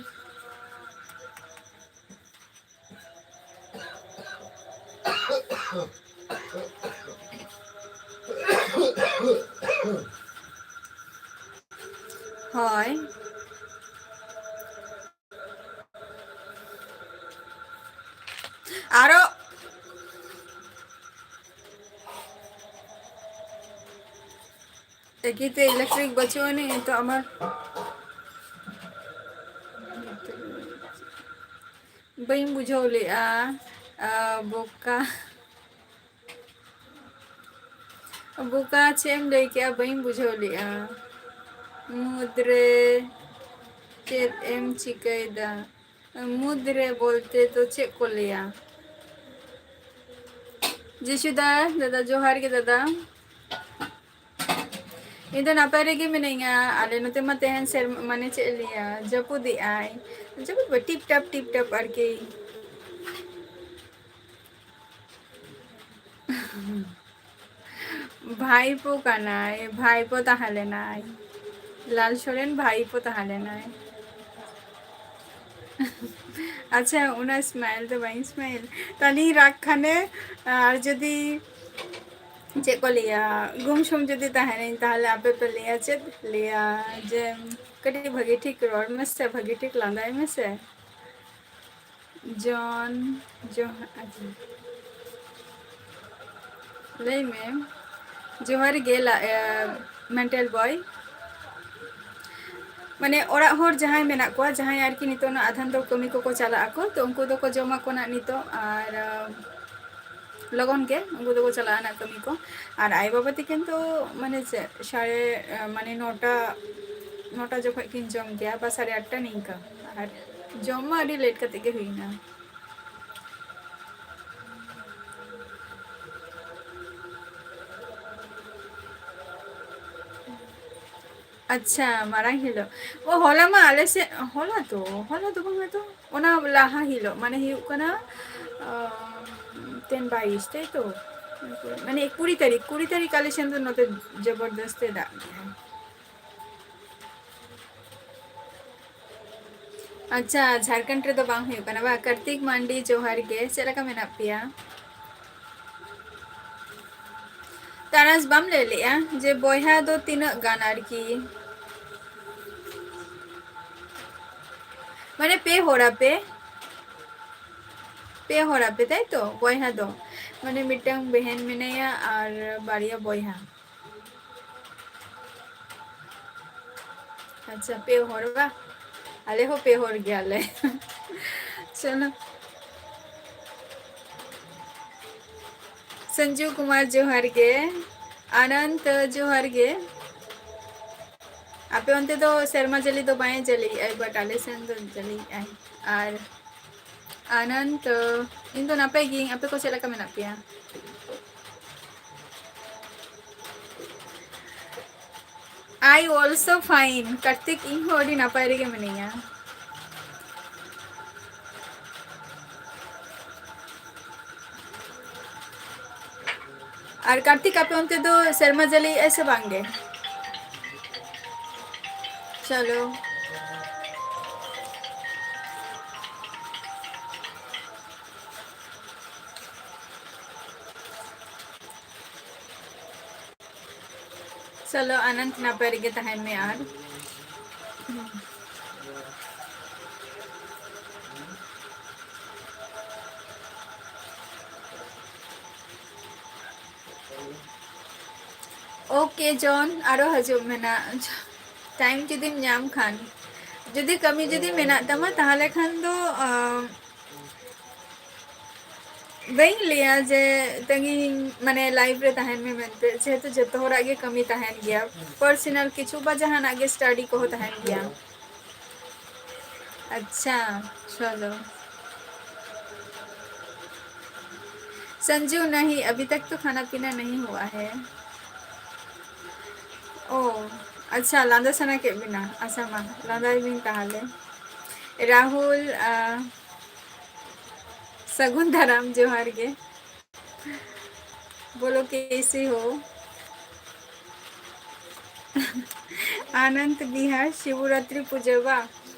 ᱦᱳᱭ᱾ ᱟᱨᱚ ᱮᱠᱤ ᱛᱮ electric ᱵᱟᱹᱪᱩᱜ ᱟᱹᱱᱤᱡ, ᱱᱤᱛᱚᱜ ᱟᱢᱟᱜ ᱵᱟᱹᱧ ᱵᱩᱡᱷᱟᱹᱣ ᱞᱮᱜᱼᱟ᱾ ᱟ, ᱵᱚᱠᱟ᱾ ᱵᱚᱠᱟ, ᱪᱮᱫ ᱮᱢ ᱞᱟᱹᱭ ᱠᱮᱜᱼᱟ? ᱵᱟᱹᱧ ᱵᱩᱡᱷᱟᱹᱣ ᱞᱮᱜᱼᱟ᱾ ᱢᱩᱫᱽᱨᱮ ᱪᱮᱫ ᱮᱢ ᱪᱤᱠᱟᱹᱭᱮᱫᱟ? ᱢᱩᱫᱽᱨᱮ ᱵᱚᱞᱛᱮ ᱫᱚ ᱪᱮᱫ ᱠᱚ ᱞᱟᱹᱭᱟ? ᱡᱤᱥᱩ ᱫᱟ, ᱫᱟᱫᱟ, ᱡᱚᱦᱟᱨ ᱜᱮ ᱫᱟᱫᱟ᱾ ᱤᱧ ᱫᱚ ᱱᱟᱯᱟᱭ ᱨᱮᱜᱮ ᱢᱤᱱᱟᱹᱧᱟ᱾ ᱟᱞᱮ ᱱᱚᱛᱮ ᱢᱟ ᱛᱮᱦᱮᱧ ᱥᱮᱨᱢᱟ, ᱢᱟᱱᱮ ᱪᱮᱫ ᱮ ᱞᱟᱹᱭᱟ, ᱡᱟᱹᱯᱩᱫᱮᱜᱼᱟᱭ᱾ ᱡᱟᱹᱯᱩᱫ ᱫᱚ ᱴᱤᱯ ᱴᱟᱯ, ᱴᱤᱯ ᱴᱟᱯ ᱟᱨᱠᱤ᱾ ᱵᱷᱟᱭᱯᱳ ᱠᱟᱱᱟᱭ, ᱵᱷᱟᱭᱯᱳ ᱛᱟᱦᱮᱸ ᱞᱮᱱᱟᱭ, ᱞᱟᱞ ᱥᱚᱨᱮᱱ ᱵᱷᱟᱭᱯᱳ ᱛᱟᱦᱮᱸ ᱞᱮᱱᱟᱭ᱾ ᱟᱪᱪᱷᱟ, ᱚᱱᱟ smile ᱫᱚ ᱵᱟᱹᱧ smile᱾ ᱛᱟᱦᱞᱮ ᱨᱟᱜᱽ ᱠᱷᱟᱱᱮ, ᱟᱨ ᱡᱩᱫᱤ ᱪᱮᱫ ᱠᱚ ᱞᱟᱹᱭᱟ, ᱜᱩᱢᱥᱩᱢ ᱡᱩᱫᱤ ᱛᱟᱦᱮᱱᱟᱹᱧ, ᱛᱟᱦᱞᱮ ᱟᱯᱮ ᱯᱮ ᱞᱟᱹᱭᱟ ᱪᱮᱫ? ᱞᱟᱹᱭᱟ ᱡᱮ ᱠᱟᱹᱴᱤᱡ ᱵᱷᱟᱹᱜᱤ ᱴᱷᱤᱠ ᱨᱚᱲ ᱢᱮᱥᱮ, ᱵᱷᱟᱹᱜᱤ ᱴᱷᱤᱠ ᱞᱟᱸᱫᱟᱭ ᱢᱮᱥᱮ᱾ ᱡᱚᱱ, ᱡᱚᱦᱟᱨ, ᱟᱪᱪᱷᱟ᱾ ᱞᱟᱹᱭ ᱢᱮ᱾ ᱡᱚᱦᱟᱨ ᱜᱮ ᱞᱟ-, ᱮ, mental boy᱾ ᱢᱟᱱᱮ ᱚᱲᱟᱜ ᱦᱚᱲ ᱡᱟᱦᱟᱸᱭ ᱢᱮᱱᱟᱜ ᱠᱚᱣᱟ, ᱡᱟᱦᱟᱸᱭ ᱟᱨᱠᱤ ᱱᱤᱛᱚᱜ ᱱᱟ ᱟᱫᱷᱟᱱ ᱫᱚ ᱠᱟᱹᱢᱤ ᱠᱚᱠᱚ ᱪᱟᱞᱟᱜ ᱟᱠᱚ, ᱛᱚ ᱩᱱᱠᱩ ᱫᱚᱠᱚ ᱡᱚᱢᱟ ᱠᱚ ᱱᱟᱜ ᱱᱤᱛᱚᱜ, ᱟᱨ, ᱟ, ᱞᱚᱜᱚᱱ ᱜᱮ ᱩᱱᱠᱩ ᱫᱚᱠᱚ ᱪᱟᱞᱟᱜᱼᱟ ᱱᱟᱜ ᱠᱟᱹᱢᱤ ᱠᱚ᱾ ᱟᱨ ᱟᱭᱳ ᱵᱟᱵᱟ ᱛᱟᱹᱠᱤᱱ ᱫᱚ ᱢᱟᱱᱮ ᱪᱮᱫ, ᱥᱟᱲᱮ, ᱟ, ᱢᱟᱱᱮ ᱱᱚᱴᱟ, ᱱᱚᱴᱟ ᱡᱚᱠᱷᱚᱡ ᱠᱤᱱ ᱡᱚᱢ ᱜᱮᱭᱟ ᱵᱟ ᱥᱟᱲᱮ ᱟᱴᱴᱟ ᱱᱤᱝᱠᱟ᱾ ᱟᱨ ᱡᱚᱢ ᱢᱟ ᱟᱹᱰᱤ late ᱠᱟᱛᱮ ᱜᱮ ᱦᱩᱭᱱᱟ᱾ ᱟᱪᱪᱷᱟ, ᱢᱟᱨᱟᱝ ᱦᱤᱞᱳᱜ᱾ ᱚ, ᱦᱚᱞᱟ ᱢᱟ ᱟᱞᱮ ᱥᱮᱫ, ᱦᱚᱞᱟ ᱫᱚ, ᱦᱚᱞᱟ ᱫᱚ ᱵᱟᱝᱟ ᱛᱚ, ᱚᱱᱟ ᱞᱟᱦᱟ ᱦᱤᱞᱳᱜ, ᱢᱟᱱᱮ ᱦᱩᱭᱩᱜ ᱠᱟᱱᱟ, ᱟᱢ, ᱛᱮᱱ ᱵᱟᱭᱤᱥ, ᱛᱟᱭ ᱛᱚ? ᱢᱟᱱᱮ ᱠᱩᱲᱤ ᱛᱟᱹᱨᱤᱠᱷ, ᱠᱩᱲᱤ ᱛᱟᱹᱨᱤᱠᱷ ᱟᱞᱮ ᱥᱮᱱ ᱫᱚ ᱱᱚᱛᱮ ᱡᱚᱵᱚᱨᱫᱚᱥᱛᱮ ᱫᱟᱜ ᱠᱮᱫᱟᱭ᱾ ᱟᱪᱪᱷᱟ, ᱡᱷᱟᱲᱠᱷᱚᱸᱰ ᱨᱮᱫᱚ ᱵᱟᱝ ᱦᱩᱭᱩᱜ ᱠᱟᱱᱟ ᱵᱟ? ᱠᱟᱨᱛᱤᱠ ᱢᱟᱱᱰᱤ, ᱡᱚᱦᱟᱨ ᱜᱮ, ᱪᱮᱫ ᱞᱮᱠᱟ ᱢᱮᱱᱟᱜ ᱯᱮᱭᱟ? ᱛᱟᱨᱟᱥ, ᱵᱟᱢ ᱞᱟᱹᱭ ᱞᱮᱜᱼᱟ ᱡᱮ ᱵᱚᱭᱦᱟ ᱫᱚ ᱛᱤᱱᱟᱹᱜ ᱜᱟᱱ ᱟᱨᱠᱤ? ᱢᱟᱱᱮ ᱯᱮ ᱦᱚᱲ ᱟᱯᱮ? ᱯᱮ ᱦᱚᱲ ᱟᱯᱮ, ᱛᱟᱭ ᱛᱚ? ᱵᱚᱭᱦᱟ ᱫᱚ ᱢᱟᱱᱮ ᱢᱤᱫᱴᱟᱝ ᱵᱮᱦᱮᱱ ᱢᱮᱱᱟᱭᱟ ᱟᱨ ᱵᱟᱨᱭᱟ ᱵᱚᱭᱦᱟ᱾ ᱟᱪᱪᱷᱟ, ᱯᱮ ᱦᱚᱲ ᱵᱟ? ᱟᱞᱮ ᱦᱚᱸ ᱯᱮ ᱦᱚᱲ ᱜᱮᱭᱟᱞᱮ᱾ ᱪᱚᱞᱚ᱾ ᱥᱚᱧᱡᱩ ᱠᱩᱢᱟᱨ, ᱡᱚᱦᱟᱨ ᱜᱮ᱾ ᱟᱱᱚᱱᱛ, ᱡᱚᱦᱟᱨ ᱜᱮ᱾ ᱟᱯᱮ ᱚᱱᱛᱮ ᱫᱚ ᱥᱮᱨᱢᱟ ᱡᱟᱹᱲᱤ ᱫᱚ ᱵᱟᱭ ᱡᱟᱹᱲᱤᱭᱮᱜᱼᱟᱭ, but ᱟᱞᱮ ᱥᱮᱱ ᱫᱚ ᱡᱟᱹᱲᱤᱭᱮᱜᱼᱟᱭ᱾ ᱟᱨ ᱟᱱᱚᱱᱛ, ᱤᱧ ᱫᱚ ᱱᱟᱯᱟᱭ ᱜᱤᱭᱟᱹᱧ, ᱟᱯᱮ ᱠᱚ ᱪᱮᱫ ᱞᱮᱠᱟ ᱢᱮᱱᱟᱜ ᱯᱮᱭᱟ? I also fine, ᱠᱟᱨᱛᱤᱠ, ᱤᱧ ᱦᱚᱸ ᱟᱹᱰᱤ ᱱᱟᱯᱟᱭ ᱨᱮᱜᱮ ᱢᱤᱱᱟᱹᱧᱟ᱾ ᱟᱨ ᱠᱟᱨᱛᱤᱠ, ᱟᱯᱮ ᱚᱱᱛᱮ ᱫᱚ ᱥᱮᱨᱢᱟ ᱡᱟᱹᱲᱤᱭᱮᱜᱼᱟᱭ ᱥᱮ ᱵᱟᱝ ᱜᱮ? ᱪᱚᱞᱚ᱾ ᱪᱚᱞᱚ, ᱟᱱᱚᱱᱛ, ᱱᱟᱯᱟᱭ ᱨᱮᱜᱮ ᱛᱟᱦᱮᱱ ᱢᱮ᱾ ᱟᱨ OK ᱡᱚᱱ, ᱟᱨᱚ ᱦᱤᱡᱩᱜ ᱢᱮ ᱱᱟᱜ᱾ Time ᱡᱩᱫᱤᱢ ᱧᱟᱢ ᱠᱷᱟᱱ, ᱡᱩᱫᱤ ᱠᱟᱹᱢᱤ ᱡᱩᱫᱤ ᱢᱮᱱᱟᱜ ᱛᱟᱢᱟ, ᱛᱟᱦᱚᱞᱮ ᱠᱷᱟᱱ ᱫᱚ, ᱟᱸ, ᱵᱟᱹᱧ ᱞᱟᱹᱭᱟ ᱡᱮ ᱛᱟᱺᱜᱤᱧ, ᱢᱟᱱᱮ, live ᱨᱮ ᱛᱟᱦᱮᱱ ᱢᱮ ᱢᱮᱱᱛᱮ, ᱡᱮᱦᱮᱛᱩ ᱡᱚᱛᱚ ᱦᱚᱲᱟᱜ ᱜᱮ ᱠᱟᱹᱢᱤ ᱛᱟᱦᱮᱱ ᱜᱮᱭᱟ, personal ᱠᱤᱪᱷᱩ ᱵᱟ ᱡᱟᱦᱟᱱᱟᱜ ᱜᱮ study ᱠᱚᱦᱚᱸ ᱛᱟᱦᱮᱱ ᱜᱮᱭᱟ᱾ ᱟᱪᱪᱷᱟ, ᱪᱚᱞᱚ᱾ संजू, नहीं, अभी तक तो खाना पीना नहीं हुआ है। ᱳ, ᱟᱪᱪᱷᱟ, ᱞᱟᱸᱫᱟ ᱥᱟᱱᱟ ᱠᱮᱫ ᱵᱤᱱᱟ? ᱟᱪᱪᱷᱟ, ᱢᱟ, ᱞᱟᱸᱫᱟᱭ ᱵᱤᱱ ᱛᱟᱦᱚᱞᱮ᱾ ᱨᱟᱦᱩᱞ, ᱟ, ᱥᱟᱹᱜᱩᱱ ᱫᱟᱨᱟᱢ, ᱡᱚᱦᱟᱨ ᱜᱮ᱾ बोलो, कैसे हो? ᱟᱱᱚᱱᱛ ᱵᱤᱦᱟᱨ ᱥᱤᱵᱚᱨᱟᱛᱨᱤ ᱯᱩᱡᱟᱹ ᱵᱟ?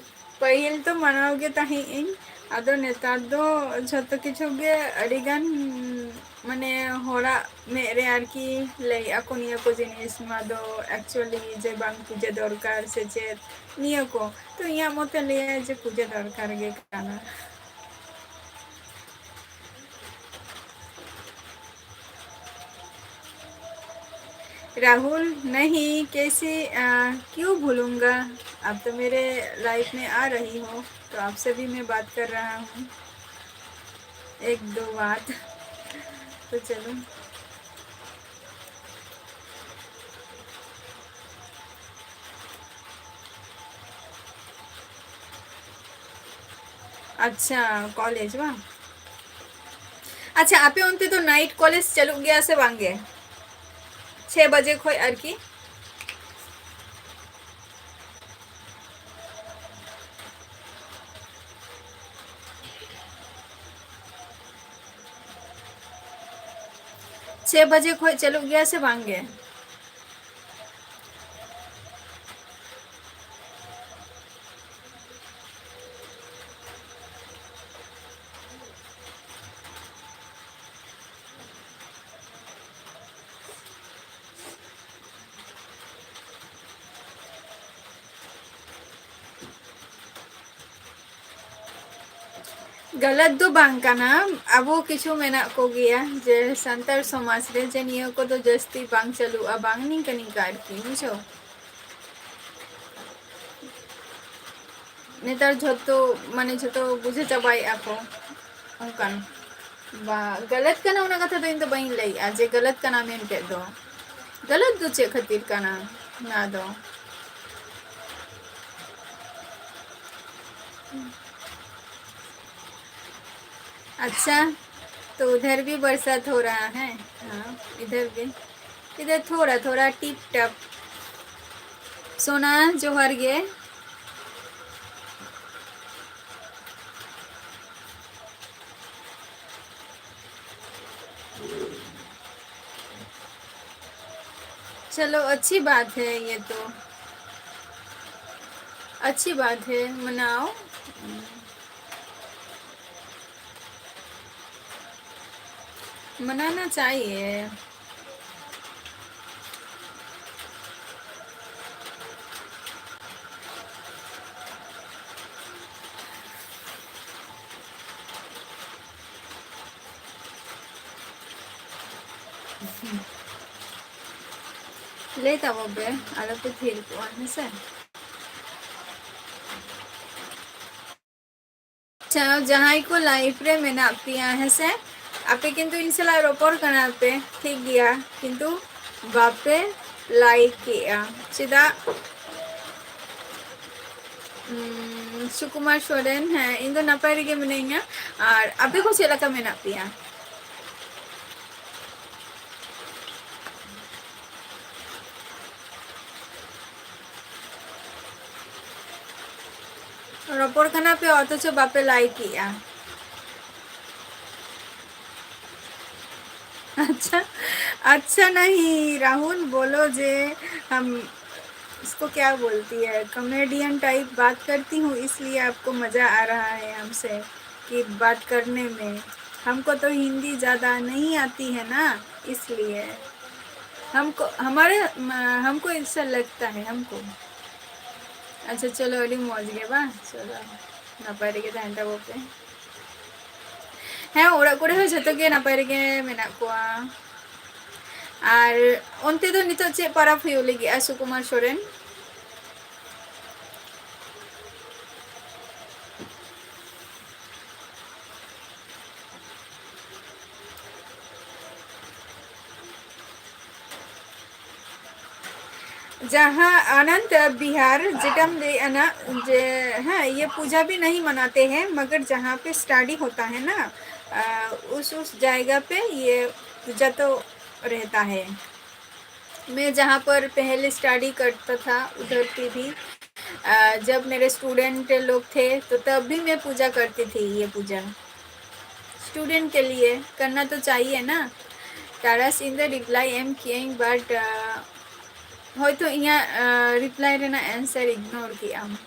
ᱯᱟᱹᱦᱤᱞ ᱫᱚ ᱢᱟᱱᱟᱣ ᱜᱮ ᱛᱟᱦᱮᱸᱫ ᱤᱧ, ᱟᱫᱚ ᱱᱮᱛᱟᱨ ᱫᱚ ᱡᱷᱚᱛᱚ ᱠᱤᱪᱷᱩ ᱜᱮ ᱟᱹᱰᱤᱜᱟᱱ, ᱢᱟᱱᱮ, ᱦᱚᱲᱟᱜ ᱢᱮᱫ ᱨᱮ ᱟᱨᱠᱤ ᱞᱟᱹᱭᱮᱜᱼᱟ ᱠᱚ ᱱᱤᱭᱟᱹ ᱠᱚ ᱡᱤᱱᱤᱥ, ᱱᱚᱣᱟ ᱫᱚ actually ᱡᱮ ᱵᱟᱝ ᱯᱩᱡᱟᱹ ᱫᱚᱨᱠᱟᱨ ᱥᱮ ᱪᱮᱫ, ᱱᱤᱭᱟᱹ ᱠᱚ᱾ ᱛᱚ ᱤᱧᱟᱹᱜ ᱢᱚᱛᱮ ᱞᱟᱹᱭᱟᱭ ᱡᱮ ᱯᱩᱡᱟᱹ ᱫᱚᱨᱠᱟᱨ ᱜᱮ ᱠᱟᱱᱟ᱾ राहुल, नहीं, कैसे, आ, क्यों भूलूंगा? आप तो मेरे लाइफ में आ रही हो, तो आपसे भी मैं बात कर रहा हूँ एक दो बात। तो चलो। ᱟᱪᱪᱷᱟ, ᱠᱚᱞᱮᱡᱽ ᱵᱟᱝ? ᱟᱪᱪᱷᱟ, ᱟᱯᱮ ᱚᱱᱛᱮ ᱫᱚ ᱱᱟᱭᱤᱴ ᱠᱚᱞᱮᱡᱽ ᱪᱟᱹᱞᱩᱜ ᱜᱮᱭᱟ ᱥᱮ ᱵᱟᱝ ᱜᱮ? ᱪᱷᱮ ᱵᱟᱡᱮ ᱠᱷᱚᱡ ᱟᱨᱠᱤ᱾ ᱪᱷᱮ ᱵᱟᱡᱮ ᱠᱷᱚᱡ ᱪᱟᱹᱞᱩᱜ ᱜᱮᱭᱟ ᱥᱮ ᱵᱟᱝ ᱜᱮ? ᱜᱟᱞᱟᱛ ᱫᱚ ᱵᱟᱝ ᱠᱟᱱᱟ, ᱟᱵᱚ ᱠᱤᱪᱷᱩ ᱢᱮᱱᱟᱜ ᱠᱚᱜᱮᱭᱟ ᱡᱮ ᱥᱟᱱᱛᱟᱲ ᱥᱚᱢᱟᱡᱽ ᱨᱮ ᱡᱮ ᱱᱤᱭᱟᱹ ᱠᱚᱫᱚ ᱡᱟᱹᱥᱛᱤ ᱵᱟᱝ ᱪᱟᱹᱞᱩᱜᱼᱟ, ᱵᱟᱝ ᱱᱤᱝᱠᱟᱹ ᱱᱤᱝᱠᱟᱹ ᱟᱨᱠᱤ, ᱵᱩᱡᱷᱟᱹᱣ? ᱱᱮᱛᱟᱨ ᱡᱷᱚᱛᱚ, ᱢᱟᱱᱮ, ᱡᱷᱚᱛᱚ ᱵᱩᱡᱷᱟᱹᱣ ᱪᱟᱵᱟᱭᱮᱫᱼᱟ ᱠᱚ ᱚᱱᱠᱟᱱ᱾ ᱵᱟ, ᱜᱟᱞᱟᱛ ᱠᱟᱱᱟ ᱚᱱᱟ ᱠᱟᱛᱷᱟ ᱫᱚ ᱤᱧ ᱫᱚ ᱵᱟᱹᱧ ᱞᱟᱹᱭᱮᱫᱼᱟ ᱡᱮ ᱜᱟᱞᱟᱛ ᱠᱟᱱᱟ ᱢᱮᱱᱛᱮ ᱫᱚ᱾ ᱜᱟᱞᱟᱛ ᱫᱚ ᱪᱮᱫ ᱠᱷᱟᱹᱛᱤᱨ ᱠᱟᱱᱟ ᱚᱱᱟ ᱫᱚ? अच्छा, तो उधर भी बरसात हो रहा है? हाँ, इधर भी। इधर थोड़ा थोड़ा टिप टप। सोना, जोहार गे। चलो, अच्छी बात है ये तो। अच्छी बात है, मनाओ। मनाना चाहिए। ᱞᱟᱹᱭ ᱛᱟᱵᱚ ᱯᱮ, ᱟᱞᱚᱯᱮ ᱛᱷᱤᱨ ᱠᱚᱜᱼᱟ, ᱦᱮᱸ ᱥᱮ? ᱟᱪᱪᱷᱟ, ᱡᱟᱦᱟᱸᱭ ᱠᱚ live ᱨᱮ ᱢᱮᱱᱟᱜ ᱯᱮᱭᱟ, ᱦᱮᱸ ᱥᱮ, ᱟᱯᱮ ᱠᱤᱱᱛᱩ ᱤᱧ ᱥᱟᱞᱟᱜ ᱨᱚᱯᱚᱲ ᱠᱟᱱᱟ ᱯᱮ, ᱴᱷᱤᱠ ᱜᱮᱭᱟ, ᱠᱤᱱᱛᱩ ᱵᱟᱯᱮ like ᱮᱜᱼᱟ᱾ ᱪᱮᱫᱟᱜ? ᱩᱸ, ᱥᱩᱠᱩᱢᱟᱨ ᱥᱚᱨᱮᱱ, ᱦᱮᱸ, ᱤᱧ ᱫᱚ ᱱᱟᱯᱟᱭ ᱨᱮᱜᱮ ᱢᱤᱱᱟᱹᱧᱟ᱾ ᱟᱨ ᱟᱯᱮ ᱠᱚ ᱪᱮᱫ ᱞᱮᱠᱟ ᱢᱮᱱᱟᱜ ᱯᱮᱭᱟ? ᱨᱚᱯᱚᱲ ᱠᱟᱱᱟ ᱯᱮ ᱚᱛᱷᱚᱪᱚ ᱵᱟᱯᱮ like ᱮᱜᱼᱟ᱾ अच्छा, अच्छा नहीं राहुल, बोलो जे हम इसको क्या बोलती है, कॉमेडियन टाइप बात करती हूँ, इसलिए आपको मज़ा आ रहा है हमसे कि बात करने में। हमको तो हिंदी ज़्यादा नहीं आती है ना, इसलिए हमको, हमारे, म-, हमको ऐसा लगता है, हमको। अच्छा, चलो, ᱟᱹᱰᱤ ᱢᱚᱡᱽ ᱜᱮ ᱵᱟᱝ? ᱪᱚᱞᱚ, ᱱᱟᱯᱟᱭ ᱨᱮᱜᱮ ᱛᱟᱦᱮᱱ ᱛᱟᱵᱚ ᱯᱮ᱾ ᱦᱮᱸ, ᱚᱲᱟᱜ ᱠᱚᱨᱮ ᱦᱚᱸ ᱡᱷᱚᱛᱚ ᱜᱮ ᱱᱟᱯᱟᱭ ᱨᱮᱜᱮ ᱢᱮᱱᱟᱜ ᱠᱚᱣᱟ᱾ ᱟᱨ ᱚᱱᱛᱮ ᱫᱚ ᱱᱤᱛᱚᱜ ᱪᱮᱫ ᱯᱚᱨᱚᱵᱽ ᱦᱩᱭᱩᱜ ᱞᱟᱹᱜᱤᱫᱼᱟ, ᱥᱩᱠᱩᱢᱟᱨ ᱥᱚᱨᱮᱱ? जहाँ आनंद विहार, जेटाम ले आना, जे, हाँ, ये पूजा भी नहीं मनाते हैं, मगर जहाँ पे स्टडी होता है ना, अ, उस, उस जगह पे ये पूजा तो रहता है। मैं जहाँ पर पहले स्टडी करता था, उधर पे भी, अ, जब मेरे स्टूडेंट लोग थे, तो तब भी मैं पूजा करती थी, ये पूजा। स्टूडेंट के लिए करना तो चाहिए ना। ᱛᱟᱨᱟᱥᱤᱧ ᱫᱚ ᱨᱤᱯᱞᱟᱭ ᱮᱢ ᱠᱤᱭᱟᱹᱧ, but, ᱟᱸ, ᱦᱚᱭᱛᱳ ᱤᱧᱟᱹᱜ, ᱟᱸ, ᱨᱤᱯᱞᱟᱭ ᱨᱮᱱᱟᱜ ᱮᱱᱥᱟᱨ ᱤᱜᱱᱳᱨ ᱠᱮᱜ ᱟᱢ᱾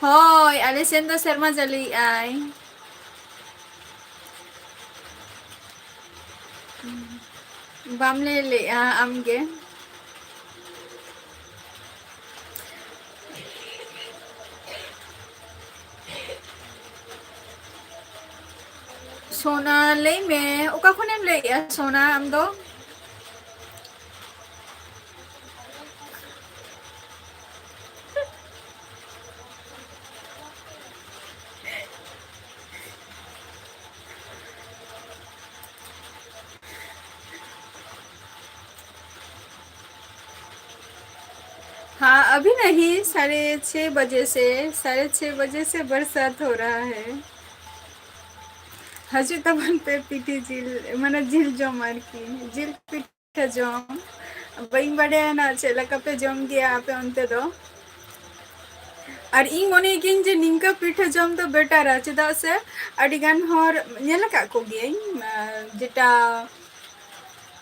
ᱦᱳᱭ, ᱟᱞᱮ ᱥᱮᱱ ᱫᱚ ᱥᱮᱨᱢᱟ ᱡᱟᱹᱞᱤᱭᱮᱜ ᱟᱭ᱾ ᱵᱟᱢ ᱞᱟᱹᱭ ᱞᱮᱜᱼᱟ ᱟᱢᱜᱮ᱾ ᱥᱳᱱᱟ, ᱞᱟᱹᱭ ᱢᱮ, ᱚᱠᱟ ᱠᱷᱚᱱᱮᱢ ᱞᱟᱹᱭᱮᱜᱼᱟ ᱥᱳᱱᱟ ᱟᱢ ᱫᱚ? हाँ, अभी नहीं, साढ़े छः बजे से, साढ़े छः बजे से बरसात हो रहा है। ᱦᱤᱡᱩᱜ ᱛᱟᱵᱚᱱ ᱯᱮ ᱯᱤᱴᱷᱟᱹ ᱡᱤᱞ, ᱢᱟᱱᱮ ᱡᱤᱞ ᱡᱚᱢ ᱟᱨᱠᱤ, ᱡᱤᱞ ᱯᱤᱴᱷᱟᱹ ᱡᱚᱢ᱾ ᱵᱟᱹᱧ ᱵᱟᱰᱟᱭᱟ ᱱᱟᱜ ᱪᱮᱫ ᱞᱮᱠᱟ ᱯᱮ ᱡᱚᱢ ᱜᱮᱭᱟ ᱟᱯᱮ ᱚᱱᱛᱮ ᱫᱚ᱾ ᱟᱨ ᱤᱧ ᱢᱚᱱᱮᱭ ᱜᱤᱭᱟᱹᱧ ᱡᱮ ᱱᱤᱝᱠᱟᱹ ᱯᱤᱴᱷᱟᱹ ᱡᱚᱢ ᱫᱚ ᱵᱮᱴᱟᱨᱟ, ᱪᱮᱫᱟᱜ ᱥᱮ ᱟᱹᱰᱤ ᱜᱟᱱ ᱦᱚᱲ ᱧᱮᱞ ᱟᱠᱟᱫ ᱠᱚᱜᱮᱭᱟᱹᱧ, ᱟᱸ, ᱡᱮᱴᱟ,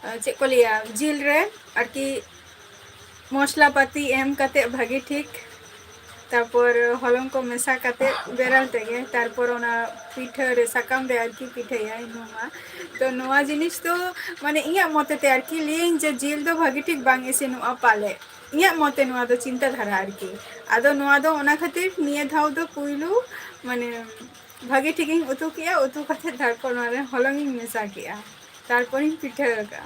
ᱟᱸ, ᱪᱮᱫ ᱠᱚ ᱞᱟᱹᱭᱟ, ᱡᱤᱞ ᱨᱮ ᱟᱨᱠᱤ ᱢᱚᱥᱞᱟ ᱯᱟᱹᱛᱤ ᱮᱢ ᱠᱟᱛᱮ ᱵᱷᱟᱜᱮ ᱴᱷᱤᱠ, ᱛᱟᱨᱯᱚᱨ ᱦᱚᱞᱚᱝ ᱠᱚ ᱢᱮᱥᱟ ᱠᱟᱛᱮ ᱵᱮᱨᱮᱞ ᱛᱮᱜᱮ, ᱛᱟᱨᱯᱚᱨ ᱚᱱᱟ ᱯᱤᱴᱷᱟᱹ ᱨᱮ, ᱥᱟᱠᱟᱢ ᱨᱮ ᱟᱨᱠᱤ ᱯᱤᱴᱷᱟᱹᱭᱟᱭ ᱱᱚᱣᱟ᱾ ᱛᱚ ᱱᱚᱣᱟ ᱡᱤᱱᱤᱥ ᱫᱚ ᱢᱟᱱᱮ ᱤᱧᱟᱹᱜ ᱢᱚᱛᱮ ᱛᱮ ᱟᱨᱠᱤ ᱞᱟᱹᱭᱟᱹᱧ ᱡᱮ ᱡᱤᱞ ᱫᱚ ᱵᱷᱟᱜᱮ ᱴᱷᱤᱠ ᱵᱟᱝ ᱤᱥᱤᱱᱚᱜᱼᱟ ᱯᱟᱞᱮ, ᱤᱧᱟᱹᱜ ᱢᱚᱛᱮ ᱱᱚᱣᱟ ᱫᱚ ᱪᱤᱱᱛᱟᱹ ᱫᱷᱟᱨᱟ ᱟᱨᱠᱤ᱾ ᱟᱫᱚ ᱱᱚᱣᱟ ᱫᱚ ᱚᱱᱟ ᱠᱷᱟᱹᱛᱤᱨ ᱱᱤᱭᱟᱹ ᱫᱷᱟᱣ ᱫᱚ ᱯᱩᱭᱞᱩ ᱢᱟᱱᱮ ᱵᱷᱟᱜᱮ ᱴᱷᱤᱠ ᱤᱧ ᱩᱛᱩ ᱠᱮᱜᱼᱟ, ᱩᱛᱩ ᱠᱟᱛᱮ ᱛᱟᱨᱯᱚᱨ ᱱᱚᱣᱟ ᱨᱮ ᱦᱚᱞᱚᱝ ᱤᱧ ᱢᱮᱥᱟ ᱠᱮᱜᱼᱟ, ᱛᱟᱨᱯᱚᱨᱤᱧ ᱯᱤᱴᱷᱟᱹ ᱟᱠᱟᱜᱼᱟ᱾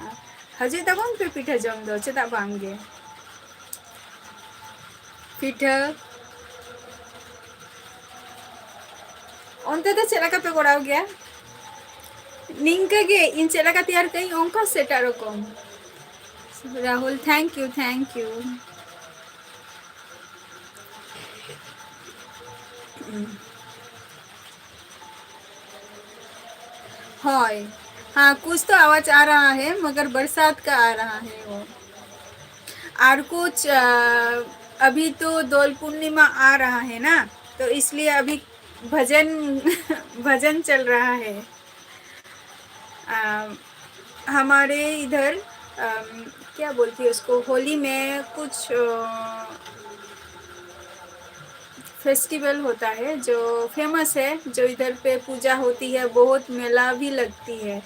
ᱦᱤᱡᱩᱜ ᱛᱟᱵᱚᱱ ᱯᱮ ᱯᱤᱴᱷᱟᱹ ᱡᱚᱢ ᱫᱚ, ᱪᱮᱫᱟᱜ ᱵᱟᱝ ᱜᱮ᱾ ᱯᱤᱴᱷᱟᱹ ᱚᱱᱛᱮ ᱫᱚ ᱪᱮᱫ ᱞᱮᱠᱟ ᱯᱮ ᱠᱚᱨᱟᱣ ᱜᱮᱭᱟ? ᱱᱤᱝᱠᱟᱹ ᱜᱮ ᱤᱧ ᱪᱮᱫ ᱞᱮᱠᱟ ᱛᱮᱭᱟᱨ ᱠᱟᱹᱧ ᱚᱱᱠᱟ ᱥᱮ ᱮᱴᱟᱜ ᱨᱚᱠᱚᱢ? Rahul, thank you, thank you. हाँ, कुछ तो आवाज आ रहा है, मगर बरसात का आ रहा है वो। और कुछ, अ, अभी तो दोल पूर्णिमा आ रहा है ना, तो इसलिए अभी भजन, भजन चल रहा है। अ, हमारे इधर, अम, क्या बोलती है उसको, होली में कुछ, अ, फेस्टिवल होता है जो फेमस है, जो इधर पे पूजा होती है, बहुत मेला भी लगती है।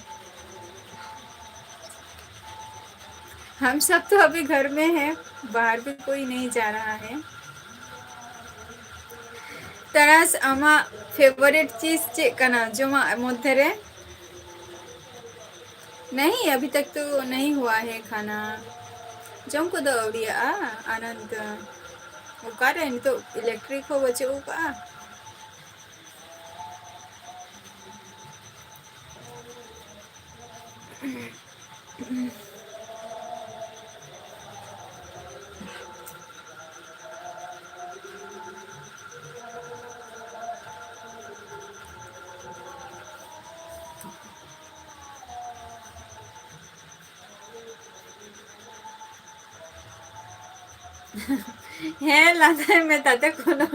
हम सब तो अभी घर में हैं, बाहर भी कोई नहीं जा रहा है। ᱛᱟᱨᱟᱥ, ᱟᱢᱟᱜ ᱯᱷᱮᱵᱟᱨᱤᱴ ᱪᱤᱡᱽ ᱪᱮᱫ ᱠᱟᱱᱟ ᱡᱚᱢᱟᱜ ᱢᱚᱫᱽᱫᱷᱮ ᱨᱮ? नहीं, अभी तक तो नहीं हुआ है खाना। ᱡᱚᱢ ᱠᱚᱫᱚ ᱟᱹᱣᱨᱤᱭᱟᱜᱼᱟ, ᱟᱱᱚᱱᱫ᱾ ᱚᱠᱟᱨᱮ ᱱᱤᱛᱚᱜ ᱤᱞᱮᱠᱴᱨᱤᱠ ᱦᱚᱸ ᱵᱟᱹᱪᱩᱜ ᱟᱠᱟᱜᱼᱟ᱾ ᱦᱮᱸ, ᱞᱟᱸᱫᱟᱭ ᱢᱮ, ᱛᱟᱛᱮ ᱠᱳᱱᱳ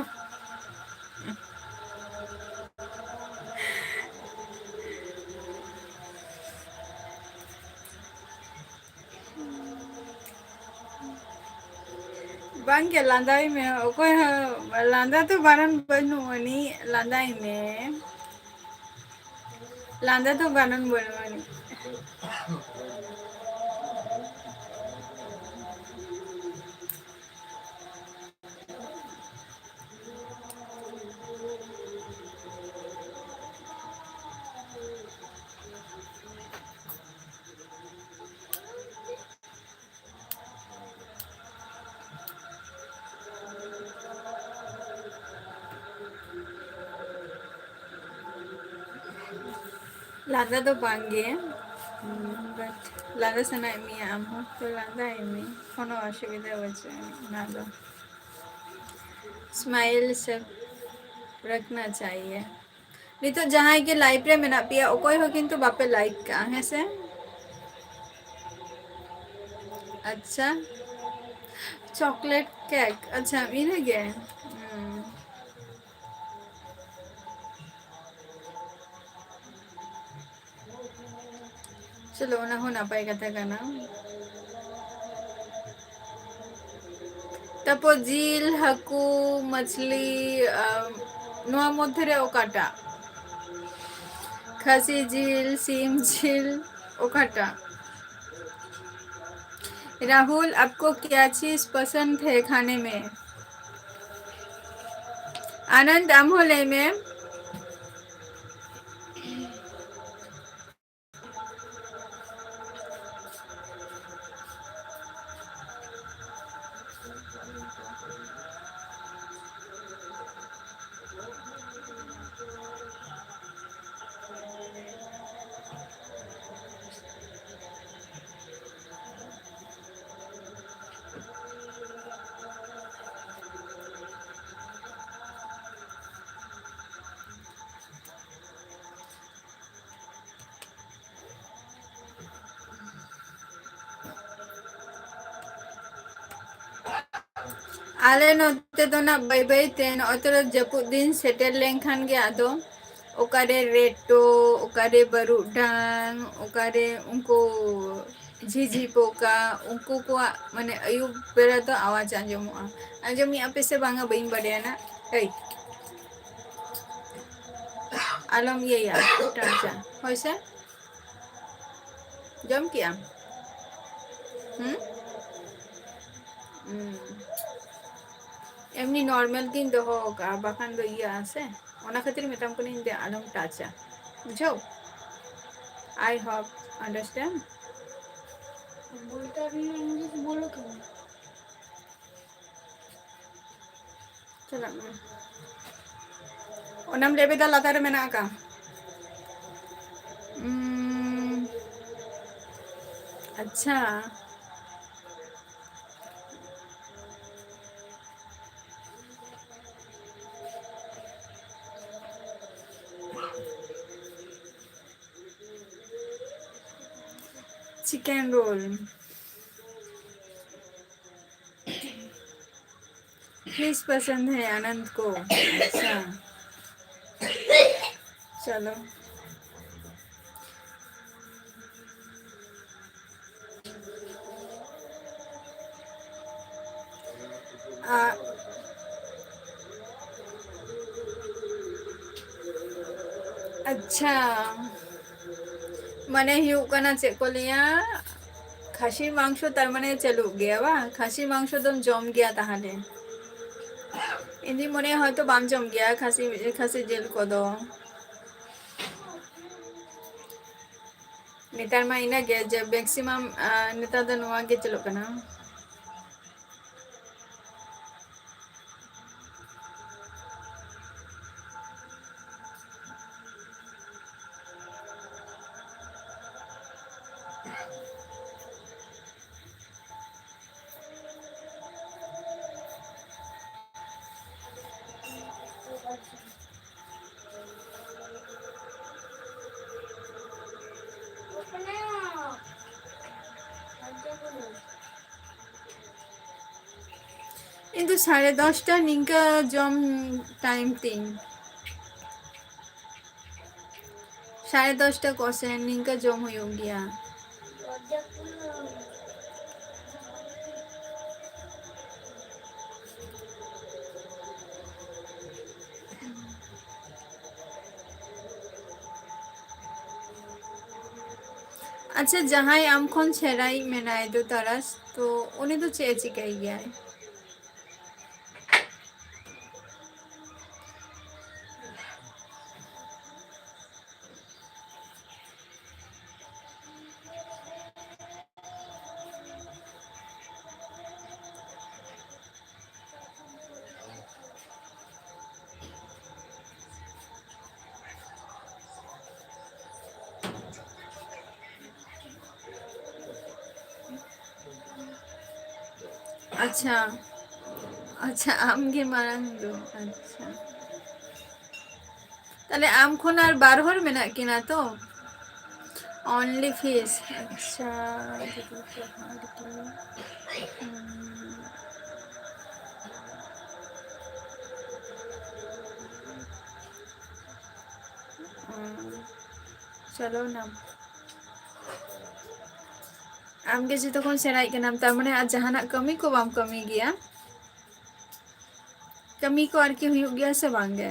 ᱵᱟᱝᱜᱮ, ᱞᱟᱸᱫᱟᱭ ᱢᱮ᱾ ᱚᱠᱚᱭ ᱦᱚᱸ ᱞᱟᱸᱫᱟ ᱫᱚ ᱵᱟᱨᱚᱱ ᱵᱟᱹᱱᱩᱜ ᱟᱹᱱᱤᱡ, ᱞᱟᱸᱫᱟᱭ ᱢᱮ᱾ ᱞᱟᱸᱫᱟ ᱫᱚ ᱵᱟᱨᱚᱱ ᱵᱟᱹᱱᱩᱜ ᱟᱹᱱᱤᱡ᱾ ᱞᱟᱸᱫᱟ ᱫᱚ ᱵᱟᱝ ᱜᱮ, but ᱞᱟᱸᱫᱟ ᱥᱟᱱᱟᱭᱮᱫ ᱢᱮᱭᱟ ᱟᱢ ᱦᱚᱸ, ᱛᱚ ᱞᱟᱸᱫᱟᱭ ᱢᱮ, ᱠᱳᱱᱳ ᱚᱥᱩᱵᱤᱫᱷᱟ ᱵᱟᱹᱪᱩᱜ ᱟᱹᱱᱤᱡ ᱚᱱᱟ ᱫᱚ᱾ Smile ᱥᱮ ᱨᱟᱠᱷᱱᱟ ᱪᱟᱦᱤᱭᱮ᱾ ᱱᱤᱛᱚᱜ ᱡᱟᱦᱟᱸᱭ ᱜᱮ live ᱨᱮ ᱢᱮᱱᱟᱜ ᱯᱮᱭᱟ, ᱚᱠᱚᱭ ᱦᱚᱸ ᱠᱤᱱᱛᱩ ᱵᱟᱯᱮ like ᱠᱟᱜᱼᱟ, ᱦᱮᱸ ᱥᱮ? ᱟᱪᱪᱷᱟ, chocolate cake, ᱟᱪᱪᱷᱟ, ᱤᱱᱟᱹᱜᱮ᱾ ᱦᱩᱸ᱾ ᱪᱚᱞᱚ, ᱚᱱᱟ ᱦᱚᱸ ᱱᱟᱯᱟᱭ ᱠᱟᱛᱷᱟ ᱠᱟᱱᱟ᱾ ᱛᱟᱯᱚᱨ ᱡᱤᱞ, ᱦᱟᱹᱠᱩ, ᱢᱟᱪᱷᱞᱤ, ᱟᱢ, ᱱᱚᱣᱟ ᱢᱚᱫᱽᱫᱷᱮ ᱨᱮ ᱚᱠᱟᱴᱟᱜ? ᱠᱷᱟᱹᱥᱤ ᱡᱤᱞ, ᱥᱤᱢ ᱡᱤᱞ, ᱚᱠᱟᱴᱟᱜ? ᱨᱟᱦᱩᱞ, ᱟᱯᱠᱳ ᱠᱭᱟ ᱪᱤᱡ ᱯᱚᱥᱚᱱᱫ ᱦᱮ ᱠᱷᱟᱱᱮ ᱢᱮ? ᱟᱱᱚᱱᱫ, ᱟᱢ ᱦᱚᱸ ᱞᱟᱹᱭ ᱢᱮ᱾ ᱟᱞᱮ ᱱᱚᱛᱮ ᱫᱚ ᱱᱟᱜ ᱵᱟᱹᱭ ᱵᱟᱹᱭ ᱛᱮ ᱱᱚᱜᱼᱚᱭ ᱛᱚ ᱡᱟᱹᱯᱩᱫ ᱫᱤᱱ ᱥᱮᱴᱮᱨ ᱞᱮᱱᱠᱷᱟᱱ ᱜᱮ ᱟᱫᱚ ᱚᱠᱟᱨᱮ ᱨᱮᱴᱚ, ᱚᱠᱟᱨᱮ ᱵᱟᱹᱨᱩᱰᱟᱝ, ᱚᱠᱟᱨᱮ ᱩᱱᱠᱩ ᱡᱷᱤᱡᱷᱤ ᱯᱚᱠᱟ, ᱩᱱᱠᱩ ᱠᱚᱣᱟᱜ ᱢᱟᱱᱮ ᱟᱹᱭᱩᱵ ᱵᱮᱲᱟ ᱫᱚ ᱟᱣᱟᱡᱽ ᱟᱸᱡᱚᱢᱚᱜᱼᱟ᱾ ᱟᱸᱡᱚᱢᱮᱜᱼᱟ ᱯᱮ ᱥᱮ ᱵᱟᱝᱟ ᱵᱟᱹᱧ ᱵᱟᱰᱟᱭᱟ ᱱᱟᱜ᱾ ᱮᱭ, ᱟᱞᱚᱢ ᱤᱭᱟᱹᱭᱟ, ᱴᱟᱪᱟ᱾ ᱦᱳᱭ ᱥᱮ? ᱡᱚᱢ ᱠᱮᱜᱼᱟᱢ? ᱦᱩᱸ? ᱦᱩᱸ᱾ ᱮᱢᱱᱤ ᱱᱚᱨᱢᱟᱞ ᱜᱤᱧ ᱫᱚᱦᱚ ᱟᱠᱟᱜᱼᱟ, ᱵᱟᱠᱷᱟᱱ ᱫᱚ ᱤᱭᱟᱹᱜᱼᱟ ᱥᱮ᱾ ᱚᱱᱟ ᱠᱷᱟᱹᱛᱤᱨ ᱢᱮᱛᱟᱢ ᱠᱟᱹᱱᱟᱹᱧ ᱡᱮ ᱟᱞᱚᱢ ᱴᱟᱪᱟ᱾ ᱵᱩᱡᱷᱟᱹᱣ? I hope understand. बोलता भी हूँ, इंग्लिश बोलो तुम। ᱪᱟᱞᱟᱜ ᱢᱮ᱾ ᱚᱱᱟᱢ ᱞᱮᱵᱮᱫᱟ ᱞᱟᱛᱟᱨ ᱨᱮ ᱢᱮᱱᱟᱜ ᱟᱠᱟᱫ᱾ ᱩᱸ, ᱟᱪᱪᱷᱟ᱾ Chicken roll. प्लीज पसंद है आनंद को। अच्छा, चलो। ᱟ, ᱟᱪᱪᱷᱟ, ᱢᱟᱱᱮ ᱦᱩᱭᱩᱜ ᱠᱟᱱᱟ ᱪᱮᱫ ᱠᱚ ᱞᱟᱹᱭᱟ, ᱠᱷᱟᱥᱤ ᱢᱟᱝᱥᱚ ᱛᱟᱨ ᱢᱟᱱᱮ ᱪᱟᱹᱞᱩᱜ ᱜᱮᱭᱟ ᱵᱟᱝ? ᱠᱷᱟᱥᱤ ᱢᱟᱝᱥᱚ ᱫᱚᱢ ᱡᱚᱢ ᱜᱮᱭᱟ ᱛᱟᱦᱚᱞᱮ? ᱤᱧ ᱫᱩᱧ ᱢᱚᱱᱮᱭᱟ ᱦᱚᱭᱛᱚ ᱵᱟᱢ ᱡᱚᱢ ᱜᱮᱭᱟ ᱠᱷᱟᱥᱤ, ᱠᱷᱟᱥᱤ ᱡᱤᱞ ᱠᱚᱫᱚ᱾ ᱱᱮᱛᱟᱨ ᱢᱟ ᱤᱱᱟᱹᱜᱮ ᱡᱮ maximum, ᱟ, ᱱᱮᱛᱟᱨ ᱫᱚ ᱱᱚᱣᱟ ᱜᱮ ᱪᱟᱹᱞᱩᱜ ᱠᱟᱱᱟ᱾ ᱤᱧ ᱫᱚ ᱥᱟᱲᱮ ᱫᱚᱥᱴᱟ ᱱᱤᱝᱠᱟᱹ ᱡᱚᱢ ᱴᱟᱭᱤᱢ ᱛᱤᱧ᱾ ᱥᱟᱲᱮ ᱫᱚᱥᱴᱟ ᱠᱚᱥᱮᱱ ᱱᱤᱝᱠᱟᱹ ᱡᱚᱢ ᱦᱩᱭᱩᱜ ᱜᱮᱭᱟ᱾ ᱟᱪᱪᱷᱟ, ᱡᱟᱦᱟᱸᱭ ᱟᱢ ᱠᱷᱚᱱ ᱥᱮᱬᱟᱭᱤᱡ ᱢᱮᱱᱟᱭ ᱫᱚ ᱛᱟᱨᱟᱥ, ᱛᱚ ᱩᱱᱤ ᱫᱚ ᱪᱮᱫ ᱮ ᱪᱤᱠᱟᱹᱭ ᱜᱮᱭᱟᱭ? ᱟᱪᱪᱷᱟ, ᱟᱪᱪᱷᱟ, ᱟᱢ ᱜᱮ ᱢᱟᱲᱟᱝ ᱫᱚ᱾ ᱟᱪᱪᱷᱟ, ᱛᱟᱦᱞᱮ ᱟᱢ ᱠᱷᱚᱱ ᱟᱨ ᱵᱟᱨ ᱦᱚᱲ ᱢᱮᱱᱟᱜ ᱠᱤᱱᱟ ᱛᱚ? Only fish. ᱟᱪᱪᱷᱟ, ᱫᱤᱫᱤ ᱡᱚᱦᱟᱨ ᱜᱮ᱾ ᱦᱩᱸ᱾ ᱦᱩᱸ᱾ ᱪᱚᱞᱚ ᱱᱟ᱾ ᱟᱢᱜᱮ ᱡᱚᱛᱚ ᱠᱷᱚᱱ ᱥᱮᱬᱟᱭᱤᱡ ᱠᱟᱱᱟᱢ, ᱛᱟᱨ ᱢᱟᱱᱮ ᱟᱨ ᱡᱟᱦᱟᱱᱟᱜ ᱠᱟᱹᱢᱤ ᱠᱚ ᱵᱟᱢ ᱠᱟᱹᱢᱤ ᱜᱮᱭᱟ? ᱠᱟᱹᱢᱤ ᱠᱚ ᱟᱨᱠᱤ ᱦᱩᱭᱩᱜ ᱜᱮᱭᱟ ᱥᱮ ᱵᱟᱝ ᱜᱮ?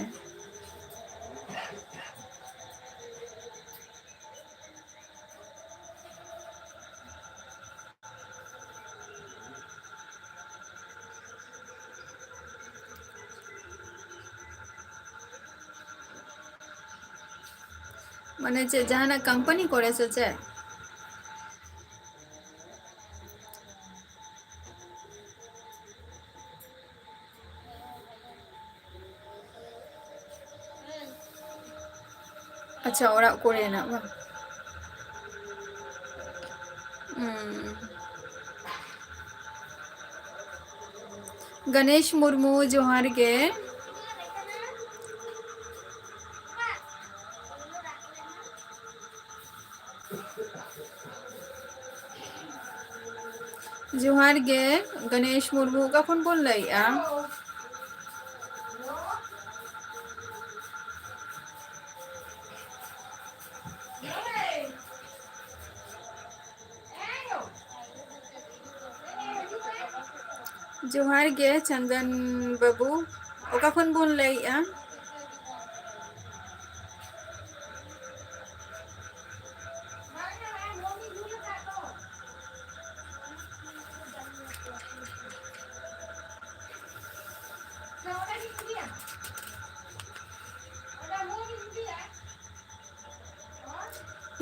ᱢᱟᱱᱮ ᱪᱮᱫ, ᱡᱟᱦᱟᱱᱟᱜ ᱠᱳᱢᱯᱟᱱᱤ ᱠᱚᱨᱮ ᱥᱮ ᱪᱮᱫ? ᱟᱪᱪᱷᱟ, ᱚᱲᱟᱜ ᱠᱚᱨᱮᱱᱟᱜ ᱵᱟᱝ? ᱦᱩᱸ᱾ ᱜᱚᱱᱮᱥ ᱢᱩᱨᱢᱩ, ᱡᱚᱦᱟᱨ ᱜᱮ᱾ ᱡᱚᱦᱟᱨ ᱜᱮ, ᱜᱚᱱᱮᱥ ᱢᱩᱨᱢᱩ, ᱚᱠᱟ ᱠᱷᱚᱱ ᱵᱚᱱ ᱞᱟᱹᱭᱮᱜᱼᱟ? ᱡᱚᱦᱟᱨ ᱜᱮ ᱪᱚᱱᱫᱚᱱ ᱵᱟᱹᱵᱩ, ᱚᱠᱟ ᱠᱷᱚᱱ ᱵᱚᱱ ᱞᱟᱹᱭᱮᱜᱼᱟ?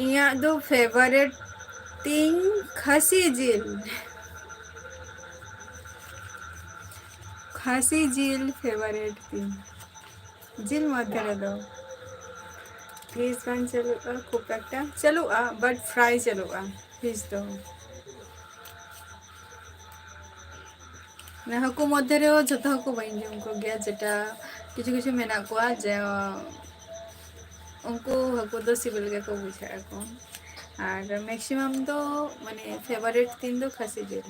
ᱤᱧᱟᱹᱜ ᱫᱚ favourite ᱛᱤᱧ ᱠᱷᱟᱹᱥᱤ ᱡᱤᱞ᱾ ᱠᱷᱟᱹᱥᱤ ᱡᱤᱞ favourite ᱛᱤᱧ᱾ ᱡᱤᱞ ᱢᱚᱫᱽᱫᱷᱮ ᱨᱮᱫᱚ fish ᱵᱟᱝ ᱪᱟᱹᱞᱩᱜᱼᱟ ᱠᱷᱩᱵ ᱮᱠᱴᱟ, ᱪᱟᱹᱞᱩᱜᱼᱟ but fry ᱪᱟᱹᱞᱩᱜᱼᱟ fish ᱫᱚ᱾ ᱢᱟᱱᱮ ᱦᱟᱹᱠᱩ ᱢᱚᱫᱽᱫᱷᱮ ᱨᱮᱦᱚᱸ ᱡᱷᱚᱛᱚ ᱦᱟᱹᱠᱩ ᱵᱟᱹᱧ ᱡᱚᱢ ᱠᱚᱜᱮᱭᱟ, ᱡᱮᱴᱟ ᱠᱤᱪᱷᱩ ᱠᱤᱪᱷᱩ ᱢᱮᱱᱟᱜ ᱠᱚᱣᱟ ᱡᱮ ᱩᱱᱠᱩ ᱦᱟᱹᱠᱩ ᱫᱚ ᱥᱤᱵᱤᱞ ᱜᱮᱠᱚ ᱵᱩᱡᱷᱟᱹᱜ ᱟᱠᱚ᱾ ᱟᱨ maximum ᱫᱚ ᱢᱟᱱᱮ favourite ᱛᱤᱧ ᱫᱚ ᱠᱷᱟᱹᱥᱤ ᱡᱤᱞ᱾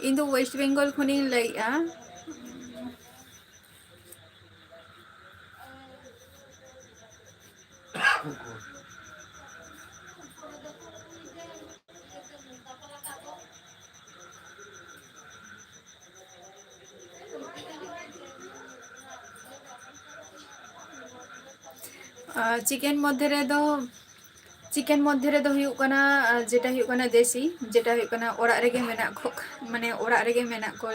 ᱤᱧ ᱫᱚ West Bengal ᱠᱷᱚᱱᱤᱧ ᱞᱟᱹᱭᱮᱜᱼᱟ᱾ ᱟᱨ chicken ᱢᱚᱫᱽᱫᱷᱮ ᱨᱮᱫᱚ, chicken ᱢᱚᱫᱽᱫᱷᱮ ᱨᱮᱫᱚ ᱦᱩᱭᱩᱜ ᱠᱟᱱᱟ, ᱟᱨ ᱡᱮᱴᱟ ᱦᱩᱭᱩᱜ ᱠᱟᱱᱟ ᱫᱮᱥᱤ, ᱡᱮᱴᱟ ᱦᱩᱭᱩᱜ ᱠᱟᱱᱟ ᱚᱲᱟᱜ ᱨᱮᱜᱮ ᱢᱮᱱᱟᱜ ᱠᱚ, ᱢᱟᱱᱮ ᱚᱲᱟᱜ ᱨᱮᱜᱮ ᱢᱮᱱᱟᱜ ᱠᱚ,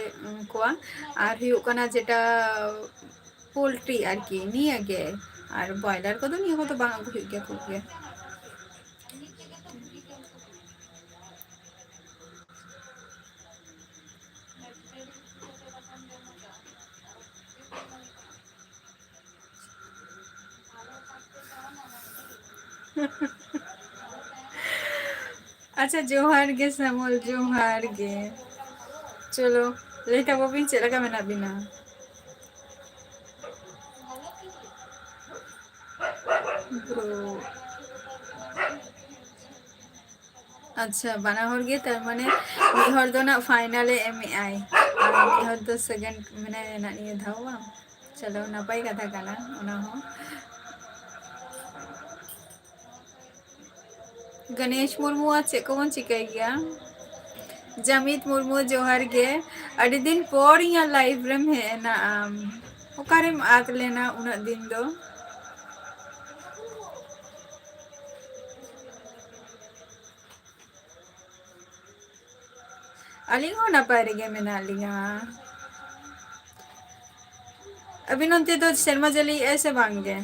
ᱠᱚᱣᱟ᱾ ᱟᱨ ᱦᱩᱭᱩᱜ ᱠᱟᱱᱟ ᱡᱮᱴᱟ poultry ᱟᱨᱠᱤ, ᱱᱤᱭᱟᱹ ᱜᱮ᱾ ᱟᱨ broiler ᱠᱚᱫᱚ ᱱᱤᱭᱟᱹ ᱠᱚᱫᱚ ᱵᱟᱝ ᱟᱹᱜᱩ ᱦᱩᱭᱩᱜ ᱜᱮᱭᱟ ᱠᱷᱩᱵ ᱜᱮ᱾ ᱟᱪᱪᱷᱟ, ᱡᱚᱦᱟᱨ ᱜᱮ ᱥᱟᱢᱚᱞ, ᱡᱚᱦᱟᱨ ᱜᱮ᱾ ᱪᱚᱞᱚ, ᱞᱟᱹᱭ ᱛᱟᱵᱚ ᱵᱤᱱ ᱪᱮᱫ ᱞᱮᱠᱟ ᱢᱮᱱᱟᱜ ᱵᱤᱱᱟ? Bro᱾ ᱟᱪᱪᱷᱟ, ᱵᱟᱱᱟ ᱦᱚᱲ ᱜᱮ, ᱛᱟᱨ ᱢᱟᱱᱮ ᱢᱤᱫ ᱦᱚᱲ ᱫᱚ ᱱᱟᱜ final ᱮ ᱮᱢᱮᱜᱼᱟᱭ ᱟᱨ ᱢᱤᱫ ᱦᱚᱲ ᱫᱚ second, ᱢᱟᱱᱮ ᱱᱟᱜ ᱱᱤᱭᱟᱹ ᱫᱷᱟᱣ ᱵᱟᱝ᱾ ᱪᱚᱞᱚ, ᱱᱟᱯᱟᱭ ᱠᱟᱛᱷᱟ ᱠᱟᱱᱟ ᱚᱱᱟ ᱦᱚᱸ᱾ ᱜᱚᱱᱮᱥ ᱢᱩᱨᱢᱩ ᱟᱨ ᱪᱮᱫ ᱠᱚᱵᱚᱱ ᱪᱤᱠᱟᱹᱭ ᱜᱮᱭᱟ? ᱡᱟᱢᱤᱛ ᱢᱩᱨᱢᱩ, ᱡᱚᱦᱟᱨ ᱜᱮ᱾ ᱟᱹᱰᱤ ᱫᱤᱱ ᱯᱚᱨ ᱤᱧᱟᱹᱜ live ᱨᱮᱢ ᱦᱮᱡ ᱮᱱᱟ ᱟᱢ᱾ ᱚᱠᱟᱨᱮᱢ ᱟᱫ ᱞᱮᱱᱟ ᱩᱱᱟᱹᱜ ᱫᱤᱱ ᱫᱚ? ᱟᱹᱞᱤᱧ ᱦᱚᱸ ᱱᱟᱯᱟᱭ ᱨᱮᱜᱮ ᱢᱮᱱᱟᱜ ᱞᱤᱧᱟ᱾ ᱟᱹᱵᱤᱱ ᱚᱱᱛᱮ ᱫᱚ ᱥᱮᱨᱢᱟ ᱡᱟᱹᱲᱤᱭᱮᱜᱼᱟᱭ ᱥᱮ ᱵᱟᱝ ᱜᱮ?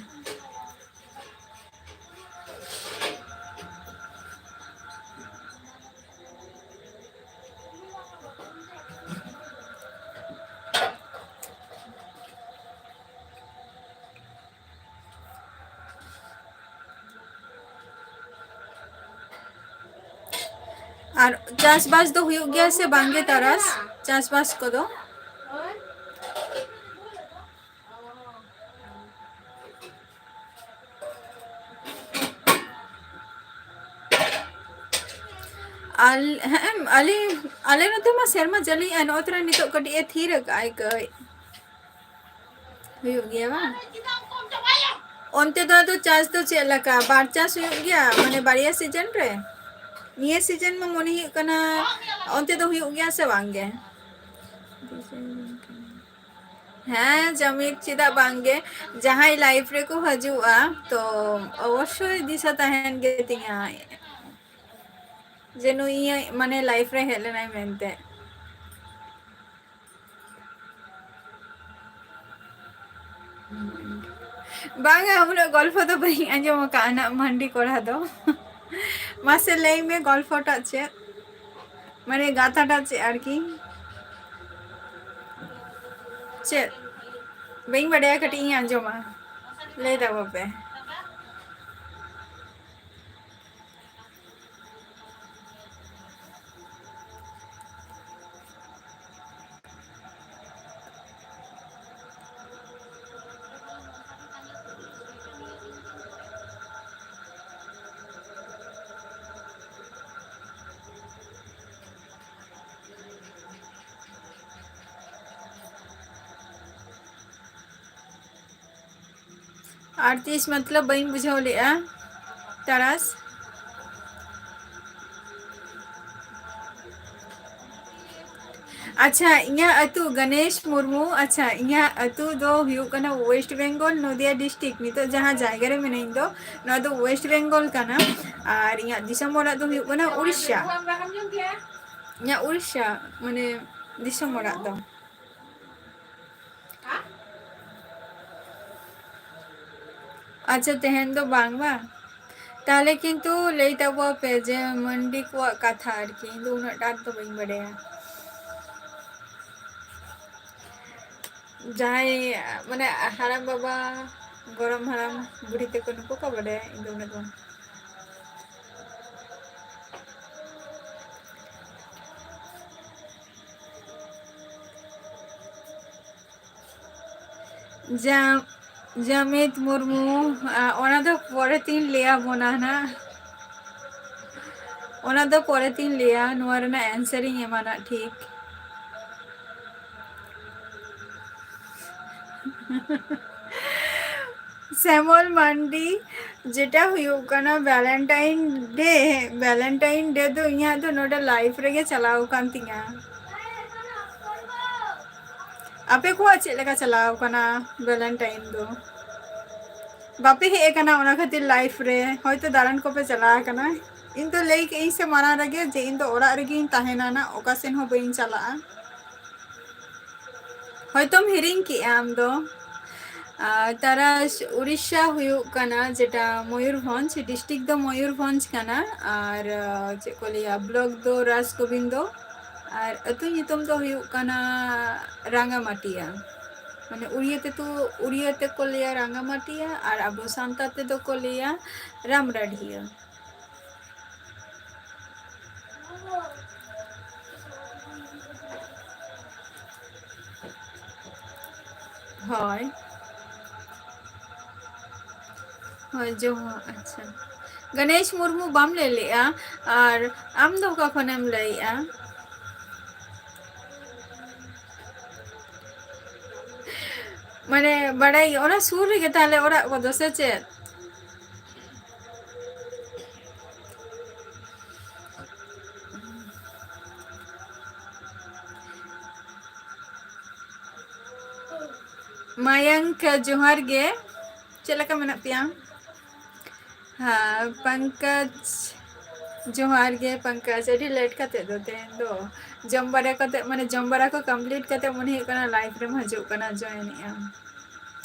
ᱟᱨ ᱪᱟᱥᱵᱟᱥ ᱫᱚ ᱦᱩᱭᱩᱜ ᱜᱮᱭᱟ ᱥᱮ ᱵᱟᱝ ᱜᱮ ᱛᱟᱨᱟᱥ? ᱪᱟᱥᱵᱟᱥ ᱠᱚᱫᱚ? ᱟᱞ-, ᱦᱮᱸ, ᱟᱞᱮ, ᱟᱞᱮ ᱱᱚᱛᱮ ᱢᱟ ᱥᱮᱨᱢᱟ ᱡᱟᱹᱲᱤᱭᱮᱜᱼᱟᱭ, ᱱᱚᱜᱼᱚᱭ ᱛᱚᱨᱟ ᱱᱤᱛᱚᱜ ᱠᱟᱹᱴᱤᱡ ᱮ ᱛᱷᱤᱨ ᱟᱠᱟᱜᱼᱟᱭ ᱠᱟᱹᱡ᱾ ᱦᱩᱭᱩᱜ ᱜᱮᱭᱟ ᱵᱟᱝ? ᱚᱱᱛᱮ ᱫᱚ ᱟᱫᱚ ᱪᱟᱥ ᱫᱚ ᱪᱮᱫ ᱞᱮᱠᱟ? ᱵᱟᱨ ᱪᱟᱥ ᱦᱩᱭᱩᱜ ᱜᱮᱭᱟ, ᱢᱟᱱᱮ ᱵᱟᱨᱭᱟ season ᱨᱮ? ᱱᱤᱭᱟᱹ season ᱢᱟ ᱢᱚᱱᱮ ᱦᱩᱭᱩᱜ ᱠᱟᱱᱟ ᱚᱱᱛᱮ ᱫᱚ ᱦᱩᱭᱩᱜ ᱜᱮᱭᱟ ᱥᱮ ᱵᱟᱝ ᱜᱮ? ᱦᱮᱸ, ᱡᱟᱢᱤᱫ, ᱪᱮᱫᱟᱜ ᱵᱟᱝ ᱜᱮ? ᱡᱟᱦᱟᱸᱭ live ᱨᱮᱠᱚ ᱦᱤᱡᱩᱜᱼᱟ, ᱛᱚ ᱚᱵᱚᱥᱥᱳᱭ ᱫᱤᱥᱟᱹ ᱛᱟᱦᱮᱱ ᱜᱮ ᱛᱤᱧᱟ ᱡᱮ ᱱᱩᱭ ᱤᱧᱟᱹᱜ, ᱢᱟᱱᱮ, live ᱨᱮ ᱦᱮᱡ ᱞᱮᱱᱟᱭ ᱢᱮᱱᱛᱮ᱾ ᱵᱟᱝᱟ, ᱩᱱᱟᱹᱜ ᱜᱚᱞᱯᱷᱚ ᱫᱚ ᱵᱟᱹᱧ ᱟᱸᱡᱚᱢ ᱟᱠᱟᱫᱼᱟ ᱱᱟᱜ ᱢᱟᱱᱰᱤ ᱠᱚᱲᱟ ᱫᱚ᱾ ᱢᱟᱥᱮ ᱞᱟᱹᱭ ᱢᱮ, ᱜᱚᱞᱯᱷᱚᱴᱟᱜ ᱪᱮᱫ? ᱢᱟᱱᱮ, ᱜᱟᱛᱷᱟᱴᱟᱜ ᱪᱮᱫ ᱟᱨᱠᱤ? ᱪᱮᱫ? ᱵᱟᱹᱧ ᱵᱟᱰᱟᱭᱟ, ᱠᱟᱹᱴᱤᱡ ᱤᱧ ᱟᱸᱡᱚᱢᱟ᱾ ᱞᱟᱹᱭ ᱛᱟᱵᱚ ᱯᱮ᱾ ᱟᱨ ᱛᱤᱥ ᱢᱚᱛᱞᱚᱵ ᱵᱟᱹᱧ ᱵᱩᱡᱷᱟᱹᱣ ᱞᱮᱫᱼᱟ᱾ ᱛᱟᱨᱟᱥ᱾ ᱟᱪᱪᱷᱟ, ᱤᱧᱟᱹᱜ ᱟᱹᱛᱩ ᱜᱚᱱᱮᱥ ᱢᱩᱨᱢᱩ, ᱟᱪᱪᱷᱟ, ᱤᱧᱟᱹᱜ ᱟᱹᱛᱩ ᱫᱚ ᱦᱩᱭᱩᱜ ᱠᱟᱱᱟ West Bengal, ᱱᱚᱫᱤᱭᱟ district᱾ ᱱᱤᱛᱚᱜ ᱡᱟᱦᱟᱸ ᱡᱟᱭᱜᱟ ᱨᱮ ᱢᱤᱱᱟᱹᱧ ᱫᱚ, ᱱᱚᱣᱟ ᱫᱚ West Bengal ᱠᱟᱱᱟ᱾ ᱟᱨ ᱤᱧᱟᱹᱜ ᱫᱤᱥᱚᱢ ᱚᱲᱟᱜ ᱫᱚ ᱦᱩᱭᱩᱜ ᱠᱟᱱᱟ ᱩᱲᱤᱥᱥᱟ᱾ ᱤᱧᱟᱹᱜ ᱩᱲᱤᱥᱥᱟ, ᱢᱟᱱᱮ, ᱫᱤᱥᱚᱢ ᱚᱲᱟᱜ ᱫᱚ᱾ ᱟᱪᱪᱷᱟ, ᱛᱮᱦᱮᱧ ᱫᱚ ᱵᱟᱝ ᱵᱟᱝ᱾ ᱛᱟᱦᱞᱮ ᱠᱤᱱᱛᱩ ᱞᱟᱹᱭ ᱛᱟᱵᱚ ᱯᱮ ᱡᱮ ᱢᱟᱱᱰᱤ ᱠᱚᱣᱟᱜ ᱠᱟᱛᱷᱟ ᱟᱨᱠᱤ, ᱤᱧ ᱫᱚ ᱩᱱᱟᱹᱜ ᱴᱟᱜ ᱫᱚ ᱵᱟᱹᱧ ᱵᱟᱰᱟᱭᱟ᱾ ᱡᱟᱦᱟᱸᱭ ᱢᱟᱱᱮ ᱦᱟᱲᱟᱢ ᱵᱟᱵᱟ, ᱜᱚᱲᱚᱢ ᱦᱟᱲᱟᱢ ᱵᱩᱲᱦᱤ ᱛᱟᱠᱚ, ᱱᱩᱠᱩ ᱠᱚ ᱵᱟᱰᱟᱭᱟ, ᱤᱧ ᱫᱚ ᱩᱱᱟᱹᱜ ᱫᱚ ᱵᱟᱝ᱾ ᱡᱟ-, ᱡᱟᱢᱤᱛ ᱢᱩᱨᱢᱩ, ᱟ, ᱚᱱᱟ ᱫᱚ ᱯᱚᱨᱮ ᱛᱤᱧ ᱞᱟᱹᱭ ᱟᱵᱚᱱᱟ ᱱᱟᱜ᱾ ᱚᱱᱟ ᱫᱚ ᱯᱚᱨᱮ ᱛᱤᱧ ᱞᱟᱹᱭᱟ, ᱱᱚᱣᱟ ᱨᱮᱱᱟᱜ answer ᱤᱧ ᱮᱢᱟ ᱱᱟᱜ ᱴᱷᱤᱠ᱾ ᱥᱮᱢᱚᱞ ᱢᱟᱱᱰᱤ, ᱡᱮᱴᱟ ᱦᱩᱭᱩᱜ ᱠᱟᱱᱟ Valentine Day, Valentine Day ᱫᱚ ᱤᱧᱟᱹᱜ ᱫᱚ ᱱᱚᱰᱮ life ᱨᱮᱜᱮ ᱪᱟᱞᱟᱣ ᱟᱠᱟᱱ ᱛᱤᱧᱟ᱾ ᱟᱯᱮ ᱠᱚᱣᱟᱜ ᱪᱮᱫ ᱞᱮᱠᱟ ᱪᱟᱞᱟᱣ ᱠᱟᱱᱟ Valentine ᱫᱚ? ᱵᱟᱯᱮ ᱦᱮᱡ ᱟᱠᱟᱱᱟ, ᱚᱱᱟ ᱠᱷᱟᱹᱛᱤᱨ life ᱨᱮ ᱦᱚᱭᱛᱳ ᱫᱟᱬᱟᱱ ᱠᱚᱯᱮ ᱪᱟᱞᱟᱣ ᱟᱠᱟᱱᱟ᱾ ᱤᱧ ᱫᱚ ᱞᱟᱹᱭ ᱠᱮᱜ ᱟᱹᱧ ᱥᱮ ᱢᱟᱲᱟᱝ ᱨᱮᱜᱮ ᱡᱮ ᱤᱧ ᱫᱚ ᱚᱲᱟᱜ ᱨᱮᱜᱮᱧ ᱛᱟᱦᱮᱱᱟ ᱱᱟᱜ, ᱚᱠᱟ ᱥᱮᱱ ᱦᱚᱸ ᱵᱟᱹᱧ ᱪᱟᱞᱟᱜᱼᱟ᱾ ᱦᱚᱭᱛᱳᱢ ᱦᱤᱲᱤᱧ ᱠᱮᱜᱼᱟ ᱟᱢ ᱫᱚ᱾ ᱟᱨ ᱛᱟᱨᱟᱥ, ᱩᱲᱤᱥᱥᱟ ᱦᱩᱭᱩᱜ ᱠᱟᱱᱟ ᱡᱮᱴᱟ ᱢᱚᱭᱩᱨᱵᱷᱚᱸᱡᱽ, district ᱫᱚ ᱢᱚᱭᱩᱨᱵᱷᱚᱸᱡᱽ ᱠᱟᱱᱟ᱾ ᱟᱨ, ᱟᱨ, ᱪᱮᱫ ᱠᱚ ᱞᱟᱹᱭᱟ, block ᱫᱚ ᱨᱟᱥᱜᱳᱵᱤᱱᱫᱚ᱾ ᱟᱨ ᱟᱹᱛᱩ ᱧᱩᱛᱩᱢ ᱫᱚ ᱦᱩᱭᱩᱜ ᱠᱟᱱᱟ ᱨᱟᱝᱜᱟᱢᱟᱴᱤᱭᱟ᱾ ᱢᱟᱱᱮ ᱩᱲᱤᱭᱟ ᱛᱮᱛᱚ, ᱩᱲᱤᱭᱟ ᱛᱮᱠᱚ ᱞᱟᱹᱭᱟ ᱨᱟᱝᱜᱟᱢᱟᱴᱤᱭᱟ, ᱟᱨ ᱟᱵᱚ ᱥᱟᱱᱛᱟᱲ ᱛᱮᱫᱚ ᱠᱚ ᱞᱟᱹᱭᱟ ᱨᱟᱢᱰᱟᱰᱷᱤᱭᱟ᱾ ᱦᱳᱭ᱾ ᱦᱳᱭ, ᱡᱚᱦᱟᱨ᱾ ᱟᱪᱪᱷᱟ, ᱜᱚᱱᱮᱥ ᱢᱩᱨᱢᱩ ᱵᱟᱢ ᱞᱟᱹᱭ ᱞᱮᱜᱼᱟ, ᱟᱨ ᱟᱢ ᱫᱚ ᱚᱠᱟ ᱠᱷᱚᱱᱮᱢ ᱞᱟᱹᱭᱮᱜᱼᱟ? ᱢᱟᱱᱮ ᱵᱟᱲᱟᱭ ᱜᱮ, ᱚᱱᱟ ᱥᱩᱨ ᱨᱮᱜᱮ ᱛᱟᱦᱞᱮ ᱚᱲᱟᱜ ᱠᱚᱫᱚ, ᱥᱮ ᱪᱮᱫ? ᱢᱟᱭᱟᱝᱠ, ᱡᱚᱦᱟᱨ ᱜᱮ᱾ ᱪᱮᱫ ᱞᱮᱠᱟ ᱢᱮᱱᱟᱜ ᱯᱮᱭᱟ? ᱦᱮᱸ, ᱯᱚᱝᱠᱚᱡᱽ, ᱡᱚᱦᱟᱨ ᱜᱮ ᱯᱚᱝᱠᱚᱡᱽ᱾ ᱟᱹᱰᱤ late ᱠᱟᱛᱮ ᱫᱚ ᱛᱮᱦᱮᱧ ᱫᱚ᱾ ᱡᱚᱢ ᱵᱟᱲᱟ ᱠᱟᱛᱮ, ᱢᱟᱱᱮ, ᱡᱚᱢ ᱵᱟᱲᱟ ᱠᱚ complete ᱠᱟᱛᱮ ᱢᱚᱱᱮ ᱦᱩᱭᱩᱜ ᱠᱟᱱᱟ live ᱨᱮᱢ ᱦᱤᱡᱩᱜ ᱠᱟᱱᱟ, join ᱮᱜ ᱟᱢ᱾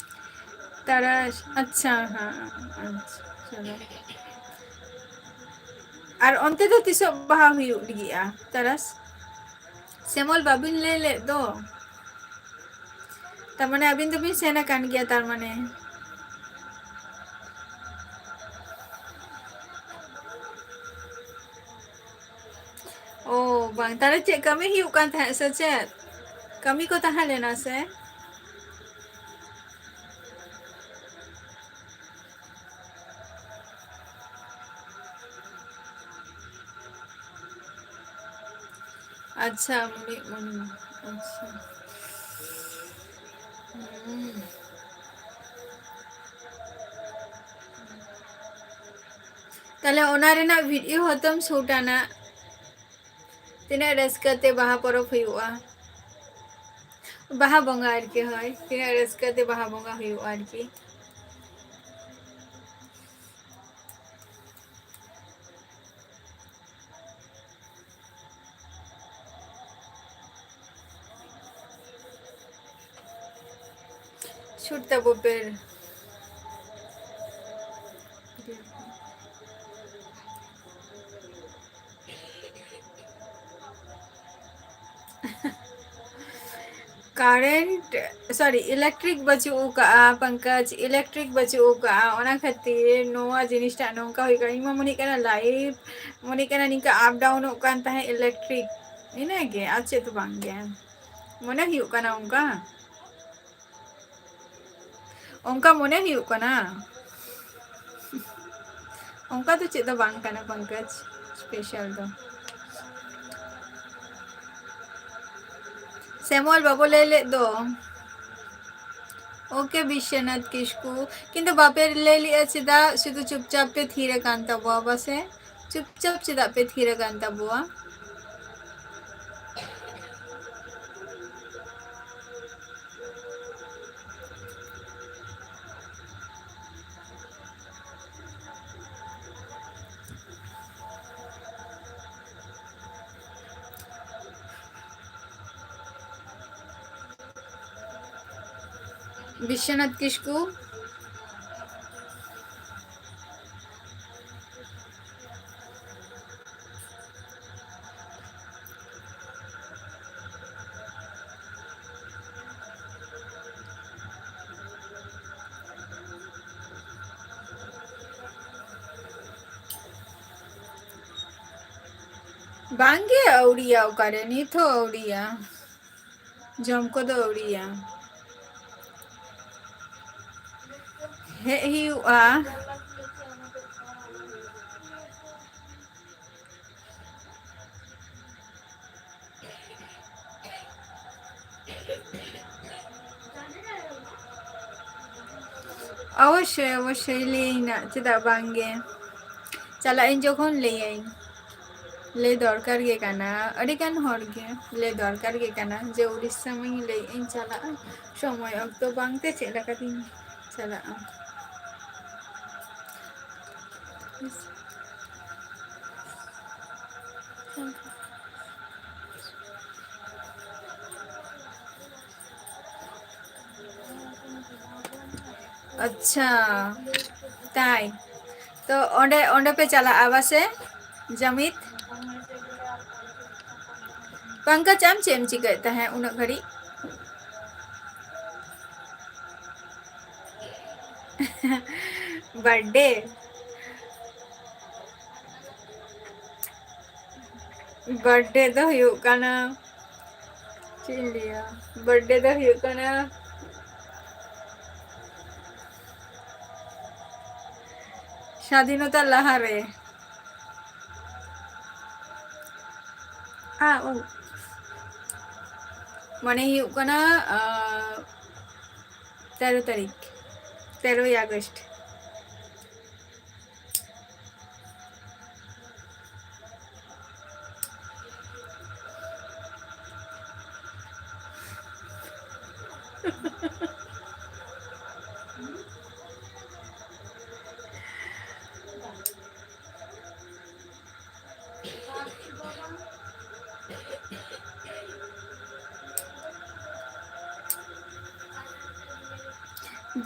ᱛᱟᱨᱟᱥ, ᱟᱪᱪᱷᱟ, ᱦᱮᱸ, ᱟᱪᱪᱷᱟ, ᱪᱚᱞᱚ᱾ ᱟᱨ ᱚᱱᱛᱮ ᱫᱚ ᱛᱤᱥᱚᱜ ᱵᱟᱦᱟ ᱦᱩᱭᱩᱜ ᱞᱟᱹᱜᱤᱫᱼᱟ, ᱛᱟᱨᱟᱥ? ᱥᱮᱢᱚᱞ, ᱵᱟᱵᱤᱱ ᱞᱟᱹᱭ ᱞᱮᱫ ᱫᱚ᱾ ᱛᱟᱨ ᱢᱟᱱᱮ ᱟᱹᱵᱤᱱ ᱫᱚᱵᱤᱱ ᱥᱮᱱ ᱟᱠᱟᱱ ᱜᱮᱭᱟ ᱛᱟᱨ ᱢᱟᱱᱮ᱾ ᱚ, ᱵᱟᱝ, ᱛᱟᱦᱞᱮ ᱪᱮᱫ ᱠᱟᱹᱢᱤ ᱦᱩᱭᱩᱜ ᱠᱟᱱ ᱛᱟᱦᱮᱸᱫ ᱥᱮ ᱪᱮᱫ? ᱠᱟᱹᱢᱤ ᱠᱚ ᱛᱟᱦᱮᱸ ᱞᱮᱱᱟ ᱥᱮ? ᱟᱪᱪᱷᱟ, ᱢᱤᱫ ᱢᱚᱱᱮ, ᱟᱪᱪᱷᱟ᱾ ᱦᱩᱸ᱾ ᱛᱟᱦᱞᱮ ᱚᱱᱟ ᱨᱮᱱᱟᱜ video ᱦᱚᱸᱛᱚᱢ shoot ᱟᱱᱟ᱾ ᱛᱤᱱᱟᱹᱜ ᱨᱟᱹᱥᱠᱟᱹ ᱛᱮ ᱵᱟᱦᱟ ᱯᱚᱨᱚᱵᱽ ᱦᱩᱭᱩᱜᱼᱟ᱾ ᱵᱟᱦᱟ ᱵᱚᱸᱜᱟ ᱟᱨᱠᱤ, ᱦᱳᱭ, ᱛᱤᱱᱟᱹᱜ ᱨᱟᱹᱥᱠᱟᱹ ᱛᱮ ᱵᱟᱦᱟ ᱵᱚᱸᱜᱟ ᱦᱩᱭᱩᱜᱼᱟ ᱟᱨᱠᱤ᱾ ᱪᱷᱩᱴ ᱛᱟᱵᱚ ᱯᱮ᱾ Current, sorry, electric ᱵᱟᱹᱪᱩᱜ ᱟᱠᱟᱜᱼᱟ, ᱯᱚᱝᱠᱚᱡᱽ, electric ᱵᱟᱹᱪᱩᱜ ᱟᱠᱟᱜᱼᱟ, ᱚᱱᱟ ᱠᱷᱟᱹᱛᱤᱨ ᱱᱚᱣᱟ ᱡᱤᱱᱤᱥᱴᱟᱜ ᱱᱚᱝᱠᱟ ᱦᱩᱭ ᱠᱟᱱᱟ᱾ ᱤᱧ ᱢᱟ ᱢᱚᱱᱮᱜ ᱠᱟᱱᱟ live, ᱢᱚᱱᱮᱜ ᱠᱟᱱᱟ ᱱᱤᱝᱠᱟ up downᱚᱜ ᱠᱟᱱ ᱛᱟᱦᱮᱸᱫ electric, ᱤᱱᱟᱹᱜᱮ, ᱟᱨ ᱪᱮᱫ ᱫᱚ ᱵᱟᱝ ᱜᱮ ᱢᱚᱱᱮ ᱦᱩᱭᱩᱜ ᱠᱟᱱᱟ ᱚᱱᱠᱟ᱾ ᱚᱱᱠᱟ ᱢᱚᱱᱮ ᱦᱩᱭᱩᱜ ᱠᱟᱱᱟ᱾ ᱚᱱᱠᱟ ᱫᱚ ᱪᱮᱫ ᱫᱚ ᱵᱟᱝ ᱠᱟᱱᱟ ᱯᱚᱝᱠᱚᱡᱽ, special ᱫᱚ᱾ ᱥᱮᱢᱚᱞ ᱵᱟᱵᱚ ᱞᱟᱹᱭ ᱞᱮᱫ ᱫᱚ᱾ ᱳᱠᱮ ᱵᱤᱥᱥᱚᱱᱟᱛᱷ ᱠᱤᱥᱠᱩ, ᱠᱤᱱᱛᱩ ᱵᱟᱯᱮ ᱞᱟᱹᱭ ᱞᱮᱜᱼᱟ ᱪᱮᱫᱟᱜ? ᱥᱩᱫᱷᱩ ᱪᱩᱯᱪᱟᱯ ᱯᱮ ᱛᱷᱤᱨ ᱟᱠᱟᱱ ᱛᱟᱵᱚᱣᱟ ᱵᱟᱥᱮ? ᱪᱩᱯᱪᱟᱯ ᱪᱮᱫᱟᱜ ᱯᱮ ᱛᱷᱤᱨ ᱟᱠᱟᱱ ᱛᱟᱵᱚᱣᱟ? ᱵᱤᱥᱥᱚᱱᱟᱛᱷ ᱠᱤᱥᱠᱩ᱾ ᱵᱟᱝᱜᱮ ᱟᱹᱣᱲᱤᱭᱟ, ᱚᱠᱟᱨᱮ ᱱᱤᱛ ᱦᱚᱸ ᱟᱹᱣᱲᱤᱭᱟ, ᱡᱚᱢ ᱠᱚᱫᱚ ᱟᱹᱣᱲᱤᱭᱟ, ᱦᱮᱡ ᱦᱩᱭᱩᱜᱼᱟ᱾ ᱚᱵᱚᱥᱥᱳᱭ, ᱚᱵᱚᱥᱥᱳᱭ, ᱞᱟᱹᱭᱟᱹᱧ ᱱᱟᱜ, ᱪᱮᱫᱟᱜ ᱵᱟᱝ ᱜᱮ? ᱪᱟᱞᱟᱜ ᱟᱹᱧ ᱡᱚᱠᱷᱚᱱ ᱞᱟᱹᱭᱟᱹᱧ, ᱞᱟᱹᱭ ᱫᱚᱨᱠᱟᱨ ᱜᱮ ᱠᱟᱱᱟ᱾ ᱟᱹᱰᱤ ᱜᱟᱱ ᱦᱚᱲ ᱜᱮ ᱞᱟᱹᱭ ᱫᱚᱨᱠᱟᱨ ᱜᱮ ᱠᱟᱱᱟ ᱡᱮ ᱩᱲᱤᱥᱥᱟ ᱢᱟᱧ ᱞᱟᱹᱭᱮᱫ ᱟᱹᱧ ᱪᱟᱞᱟᱜᱼᱟ, ᱥᱚᱢᱚᱭ ᱚᱠᱛᱚ ᱵᱟᱝᱛᱮ ᱪᱮᱫ ᱞᱮᱠᱟᱛᱤᱧ ᱪᱟᱞᱟᱜᱼᱟ? ᱟᱪᱪᱷᱟ, ᱛᱟᱭ᱾ ᱛᱚ ᱚᱸᱰᱮ, ᱚᱸᱰᱮ ᱯᱮ ᱪᱟᱞᱟᱜᱼᱟ ᱵᱟᱥᱮ, ᱡᱟᱢᱤᱛ? ᱯᱟᱝᱠᱟᱡᱽ, ᱟᱢ ᱪᱮᱫ ᱮᱢ ᱪᱤᱠᱟᱹᱭᱮᱫ ᱛᱟᱦᱮᱸᱫ ᱩᱱᱟᱹᱜ ᱜᱷᱟᱹᱲᱤᱡ? ᱵᱟᱨᱛᱷᱰᱮ, ᱵᱟᱨᱛᱷᱰᱮ ᱫᱚ ᱦᱩᱭᱩᱜ ᱠᱟᱱᱟ, ᱪᱮᱫ ᱤᱧ ᱞᱟᱹᱭᱟ, ᱵᱟᱨᱛᱷᱰᱮ ᱫᱚ ᱦᱩᱭᱩᱜ ᱠᱟᱱᱟ ᱥᱟᱫᱷᱤᱱᱚᱛᱟ ᱞᱟᱦᱟᱨᱮ᱾ ᱟ, ᱳ᱾ ᱢᱟᱱᱮ ᱦᱩᱭᱩᱜ ᱠᱟᱱᱟ, ᱟ, ᱛᱮᱨᱚ ᱛᱟᱹᱨᱤᱠᱷ, ᱛᱮᱨᱚᱭ ᱟᱜᱚᱥᱴ᱾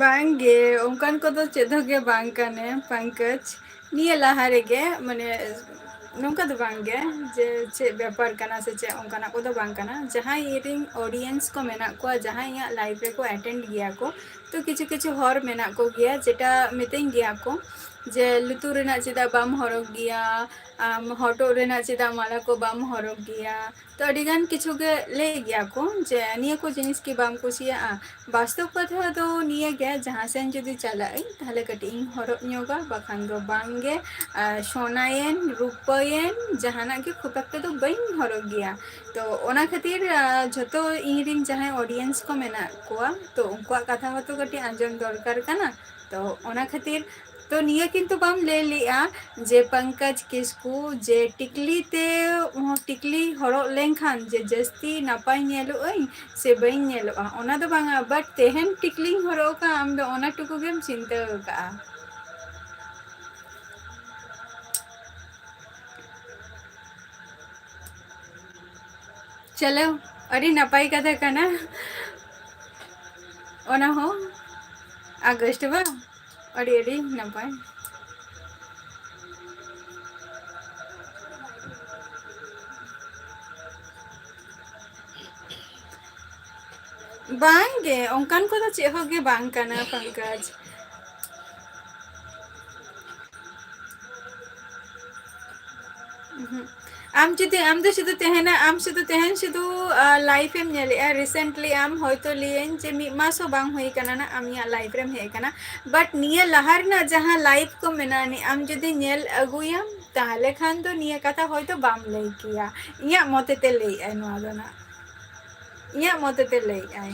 ᱵᱟᱝᱜᱮ, ᱚᱱᱠᱟᱱ ᱠᱚᱫᱚ ᱪᱮᱫ ᱦᱚᱸ ᱜᱮ ᱵᱟᱝ ᱠᱟᱱᱮ ᱯᱚᱝᱠᱚᱡᱽ᱾ ᱱᱤᱭᱟᱹ ᱞᱟᱦᱟ ᱨᱮᱜᱮ, ᱢᱟᱱᱮ, ᱱᱚᱝᱠᱟ ᱫᱚ ᱵᱟᱝᱜᱮ ᱡᱮ ᱪᱮᱫ ᱵᱮᱯᱟᱨ ᱠᱟᱱᱟ ᱥᱮ ᱪᱮᱫ, ᱚᱱᱠᱟᱱᱟᱜ ᱠᱚᱫᱚ ᱵᱟᱝ ᱠᱟᱱᱟ᱾ ᱡᱟᱦᱟᱸᱭ ᱤᱧᱨᱮᱱ audience ᱠᱚ ᱢᱮᱱᱟᱜ ᱠᱚᱣᱟ, ᱡᱟᱦᱟᱸᱭ ᱤᱧᱟᱹᱜ live ᱨᱮᱠᱚ attend ᱜᱮᱭᱟ ᱠᱚ, ᱛᱚ ᱠᱤᱪᱷᱩ ᱠᱤᱪᱷᱩ ᱦᱚᱲ ᱢᱮᱱᱟᱜ ᱠᱚᱜᱮᱭᱟ ᱡᱮᱴᱟ ᱢᱤᱛᱟᱹᱧ ᱜᱮᱭᱟ ᱠᱚ ᱡᱮ, "ᱞᱩᱛᱩᱨ ᱨᱮᱱᱟᱜ ᱪᱮᱫᱟᱜ ᱵᱟᱢ ᱦᱚᱨᱚᱜᱽ ᱜᱮᱭᱟ, ᱟᱢ ᱦᱚᱴᱚᱜ ᱨᱮᱱᱟᱜ ᱪᱮᱫᱟᱜ ᱢᱟᱞᱟ ᱠᱚ ᱵᱟᱢ ᱦᱚᱨᱚᱜᱽ ᱜᱮᱭᱟ?" ᱛᱚ ᱟᱹᱰᱤᱜᱟᱱ ᱠᱤᱪᱷᱩ ᱜᱮ ᱞᱟᱹᱭ ᱜᱮᱭᱟ ᱠᱚ ᱡᱮ, "ᱱᱤᱭᱟᱹ ᱠᱚ ᱡᱤᱱᱤᱥ ᱠᱤ ᱵᱟᱢ ᱠᱩᱥᱤᱭᱟᱜᱼᱟ?" ᱵᱟᱥᱛᱚᱵ ᱠᱟᱛᱷᱟ ᱫᱚ ᱱᱤᱭᱟᱹ ᱜᱮ, ᱡᱟᱦᱟᱸ ᱥᱮᱱ ᱡᱩᱫᱤ ᱪᱟᱞᱟᱜ ᱟᱹᱧ, ᱛᱟᱦᱞᱮ ᱠᱟᱹᱴᱤᱡ ᱤᱧ ᱦᱚᱨᱚᱜ ᱧᱚᱜᱟ, ᱵᱟᱠᱷᱟᱱ ᱫᱚ ᱵᱟᱝ ᱜᱮ᱾ ᱟᱨ ᱥᱚᱱᱟᱭᱮᱱ, ᱨᱩᱯᱟᱹᱭᱮᱱ, ᱡᱟᱦᱟᱱᱟᱜ ᱜᱮ ᱠᱷᱩᱵ ᱮᱠᱴᱟ ᱫᱚ ᱵᱟᱹᱧ ᱦᱚᱨᱚᱜ ᱜᱮᱭᱟ᱾ ᱛᱚ ᱚᱱᱟ ᱠᱷᱟᱹᱛᱤᱨ, ᱟᱨ ᱡᱷᱚᱛᱚ ᱤᱧ ᱨᱤᱱ ᱡᱟᱦᱟᱸᱭ audience ᱠᱚ ᱢᱮᱱᱟᱜ ᱠᱚᱣᱟ, ᱛᱚ ᱩᱱᱠᱩᱣᱟᱜ ᱠᱟᱛᱷᱟ ᱦᱚᱸᱛᱚ ᱠᱟᱹᱴᱤᱡ ᱟᱸᱡᱚᱢ ᱫᱚᱨᱠᱟᱨ ᱠᱟᱱᱟ᱾ ᱛᱚ ᱚᱱᱟ ᱠᱷᱟᱹᱛᱤᱨ ᱛᱚ ᱱᱤᱭᱟᱹ ᱠᱤᱱᱛᱩ ᱵᱟᱢ ᱞᱟᱹᱭ ᱞᱮᱜᱼᱟ ᱡᱮ ᱯᱚᱝᱠᱚᱡᱽ ᱠᱤᱥᱠᱩ ᱡᱮ ᱴᱤᱠᱞᱤ ᱛᱮ, ᱴᱤᱠᱞᱤ ᱦᱚᱨᱚᱜ ᱞᱮᱱᱠᱷᱟᱱ ᱡᱮ ᱡᱟᱹᱥᱛᱤ ᱱᱟᱯᱟᱭ ᱧᱮᱞᱚᱜ ᱟᱹᱧ ᱥᱮ ᱵᱟᱹᱧ ᱧᱮᱞᱚᱜᱼᱟ, ᱚᱱᱟ ᱫᱚ ᱵᱟᱝᱟ, but ᱛᱮᱦᱮᱧ ᱴᱤᱠᱞᱤᱧ ᱦᱚᱨᱚᱜ ᱟᱠᱟᱫᱼᱟ, ᱟᱢ ᱫᱚ ᱚᱱᱟ ᱴᱩᱠᱩ ᱜᱮᱢ ᱪᱤᱱᱛᱟᱹ ᱟᱠᱟᱫᱼᱟ᱾ ᱪᱚᱞᱚ, ᱟᱹᱰᱤ ᱱᱟᱯᱟᱭ ᱠᱟᱛᱷᱟ ᱠᱟᱱᱟ᱾ ᱚᱱᱟ ᱦᱚᱸ ᱟᱜᱚᱥᱴ ᱵᱟᱝ? ᱟᱹᱰᱤ ᱟᱹᱰᱤ ᱱᱟᱯᱟᱭ᱾ ᱵᱟᱝ ᱜᱮ, ᱚᱱᱠᱟᱱ ᱠᱚᱫᱚ ᱪᱮᱫ ᱦᱚᱸ ᱜᱮ ᱵᱟᱝ ᱠᱟᱱᱟ, ᱯᱚᱝᱠᱚᱡᱽ᱾ ᱩᱦᱩᱸ᱾ ᱟᱢ ᱡᱩᱫᱤ, ᱟᱢ ᱫᱚ ᱥᱩᱫᱷᱩ ᱛᱟᱦᱮᱱᱟ, ᱟᱢ ᱥᱩᱫᱷᱩ ᱛᱟᱦᱮᱱ, ᱥᱩᱫᱷᱩ, ᱟ, live ᱮᱢ ᱧᱮᱞᱮᱜᱼᱟ, recently ᱟᱢ ᱦᱚᱭᱛᱳ ᱞᱟᱹᱭᱟᱹᱧ ᱡᱮ ᱢᱤᱫ ᱢᱟᱥ ᱦᱚᱸ ᱵᱟᱝ ᱦᱩᱭ ᱠᱟᱱᱟ ᱱᱟ ᱟᱢ ᱤᱧᱟᱹᱜ live ᱨᱮᱢ ᱦᱮᱡ ᱟᱠᱟᱱᱟ, but ᱱᱤᱭᱟᱹ ᱞᱟᱦᱟ ᱨᱮᱱᱟᱜ ᱡᱟᱦᱟᱸ live ᱠᱚ ᱢᱮᱱᱟᱜᱼᱟ, ᱱᱤ-, ᱟᱢ ᱡᱩᱫᱤ ᱧᱮᱞ ᱟᱹᱜᱩᱭᱟᱢ, ᱛᱟᱦᱞᱮ ᱠᱷᱟᱱ ᱫᱚ ᱱᱤᱭᱟᱹ ᱠᱟᱛᱷᱟ ᱦᱚᱭᱛᱳ ᱵᱟᱢ ᱞᱟᱹᱭ ᱠᱮᱭᱟ᱾ ᱤᱧᱟᱹᱜ ᱢᱚᱛᱮ ᱛᱮ ᱞᱟᱹᱭᱮᱜᱼᱟᱭ ᱱᱚᱣᱟ ᱫᱚ ᱱᱟᱜ᱾ ᱤᱧᱟᱹᱜ ᱢᱚᱛᱮ ᱛᱮ ᱞᱟᱹᱭᱮᱜᱼᱟᱭ᱾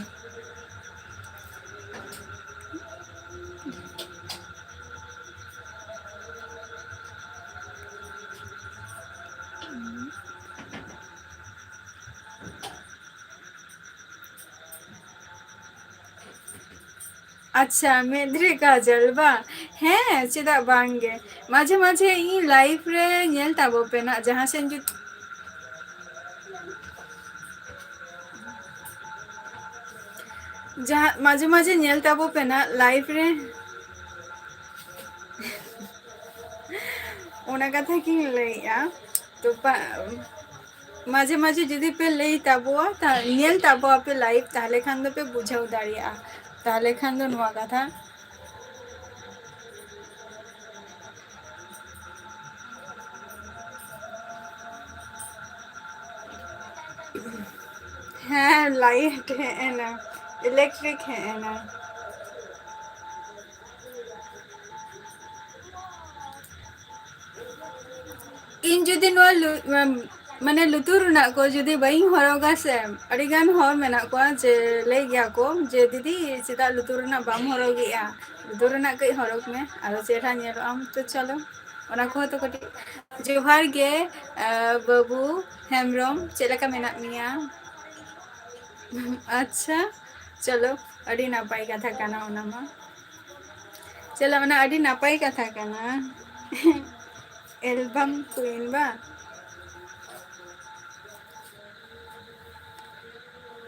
ᱟᱪᱪᱷᱟ, ᱢᱮᱫ ᱨᱮ ᱠᱟᱡᱚᱞ ᱵᱟᱝ? ᱦᱮᱸ, ᱪᱮᱫᱟᱜ ᱵᱟᱝ ᱜᱮ? ᱢᱟᱡᱷᱮ ᱢᱟᱡᱷᱮ ᱤᱧ live ᱨᱮ ᱧᱮᱞ ᱛᱟᱵᱚ ᱯᱮ ᱱᱟᱜ, ᱡᱟᱦᱟᱸ ᱥᱮᱱ ᱡᱩᱫᱤ ᱡᱟᱦᱟᱸ ᱢᱟᱡᱷᱮ ᱢᱟᱡᱷᱮ ᱧᱮᱞ ᱛᱟᱵᱚ ᱯᱮ ᱱᱟᱜ live ᱨᱮ᱾ ᱚᱱᱟ ᱠᱟᱛᱷᱟ ᱜᱤᱧ ᱞᱟᱹᱭᱮᱜᱼᱟ᱾ ᱛᱚ, ᱯᱟ-, ᱢᱟᱡᱷᱮ ᱢᱟᱡᱷᱮ ᱡᱩᱫᱤ ᱯᱮ ᱞᱟᱹᱭ ᱛᱟᱵᱚᱣᱟ, ᱛᱟ-, ᱧᱮᱞ ᱛᱟᱵᱚᱣᱟ ᱯᱮ live, ᱛᱟᱦᱞᱮ ᱠᱷᱟᱱ ᱫᱚᱯᱮ ᱵᱩᱡᱷᱟᱹᱣ ᱫᱟᱲᱮᱭᱟᱜᱼᱟ᱾ ᱛᱟᱦᱞᱮ ᱠᱷᱟᱱ ᱫᱚ ᱱᱚᱣᱟ ᱠᱟᱛᱷᱟ᱾ ᱦᱮᱸ, light ᱦᱮᱡ ᱮᱱᱟ, electric ᱦᱮᱡ ᱮᱱᱟ᱾ ᱤᱧ ᱡᱩᱫᱤ ᱱᱚᱣᱟ ᱞᱩ-, ᱢᱟᱱᱮ ᱞᱩᱛᱩᱨ ᱨᱮᱱᱟᱜ ᱠᱚ ᱡᱩᱫᱤ ᱵᱟᱹᱧ ᱦᱚᱨᱚᱜᱟ ᱥᱮ, ᱟᱹᱰᱤ ᱜᱟᱱ ᱦᱚᱲ ᱢᱮᱱᱟᱜ ᱠᱚᱣᱟ ᱡᱮ ᱞᱟᱹᱭ ᱜᱮᱭᱟ ᱠᱚ ᱡᱮ, "ᱫᱤᱫᱤ, ᱪᱮᱫᱟᱜ ᱞᱩᱛᱩᱨ ᱨᱮᱱᱟᱜ ᱵᱟᱢ ᱦᱚᱨᱚᱜᱮᱜᱼᱟ? ᱞᱩᱛᱩᱨ ᱨᱮᱱᱟᱜ ᱠᱟᱹᱡ ᱦᱚᱨᱚᱜᱽ ᱢᱮ, ᱟᱨᱚ ᱪᱮᱦᱨᱟ ᱧᱮᱞᱚᱜ ᱟᱢ᱾" ᱛᱚ ᱪᱚᱞᱚ, ᱚᱱᱟ ᱠᱚᱦᱚᱸ ᱛᱚ ᱠᱟᱹᱴᱤᱡ᱾ ᱡᱚᱦᱟᱨ ᱜᱮ, ᱟᱸ, ᱵᱟᱹᱵᱩ ᱦᱮᱢᱵᱨᱚᱢ, ᱪᱮᱫ ᱞᱮᱠᱟ ᱢᱮᱱᱟᱜ ᱢᱮᱭᱟ? ᱟᱪᱪᱷᱟ, ᱪᱚᱞᱚ, ᱟᱹᱰᱤ ᱱᱟᱯᱟᱭ ᱠᱟᱛᱷᱟ ᱠᱟᱱᱟ ᱚᱱᱟ ᱢᱟ᱾ ᱪᱚᱞᱚ, ᱚᱱᱟ ᱟᱹᱰᱤ ᱱᱟᱯᱟᱭ ᱠᱟᱛᱷᱟ ᱠᱟᱱᱟ᱾ Album queen ᱵᱟ?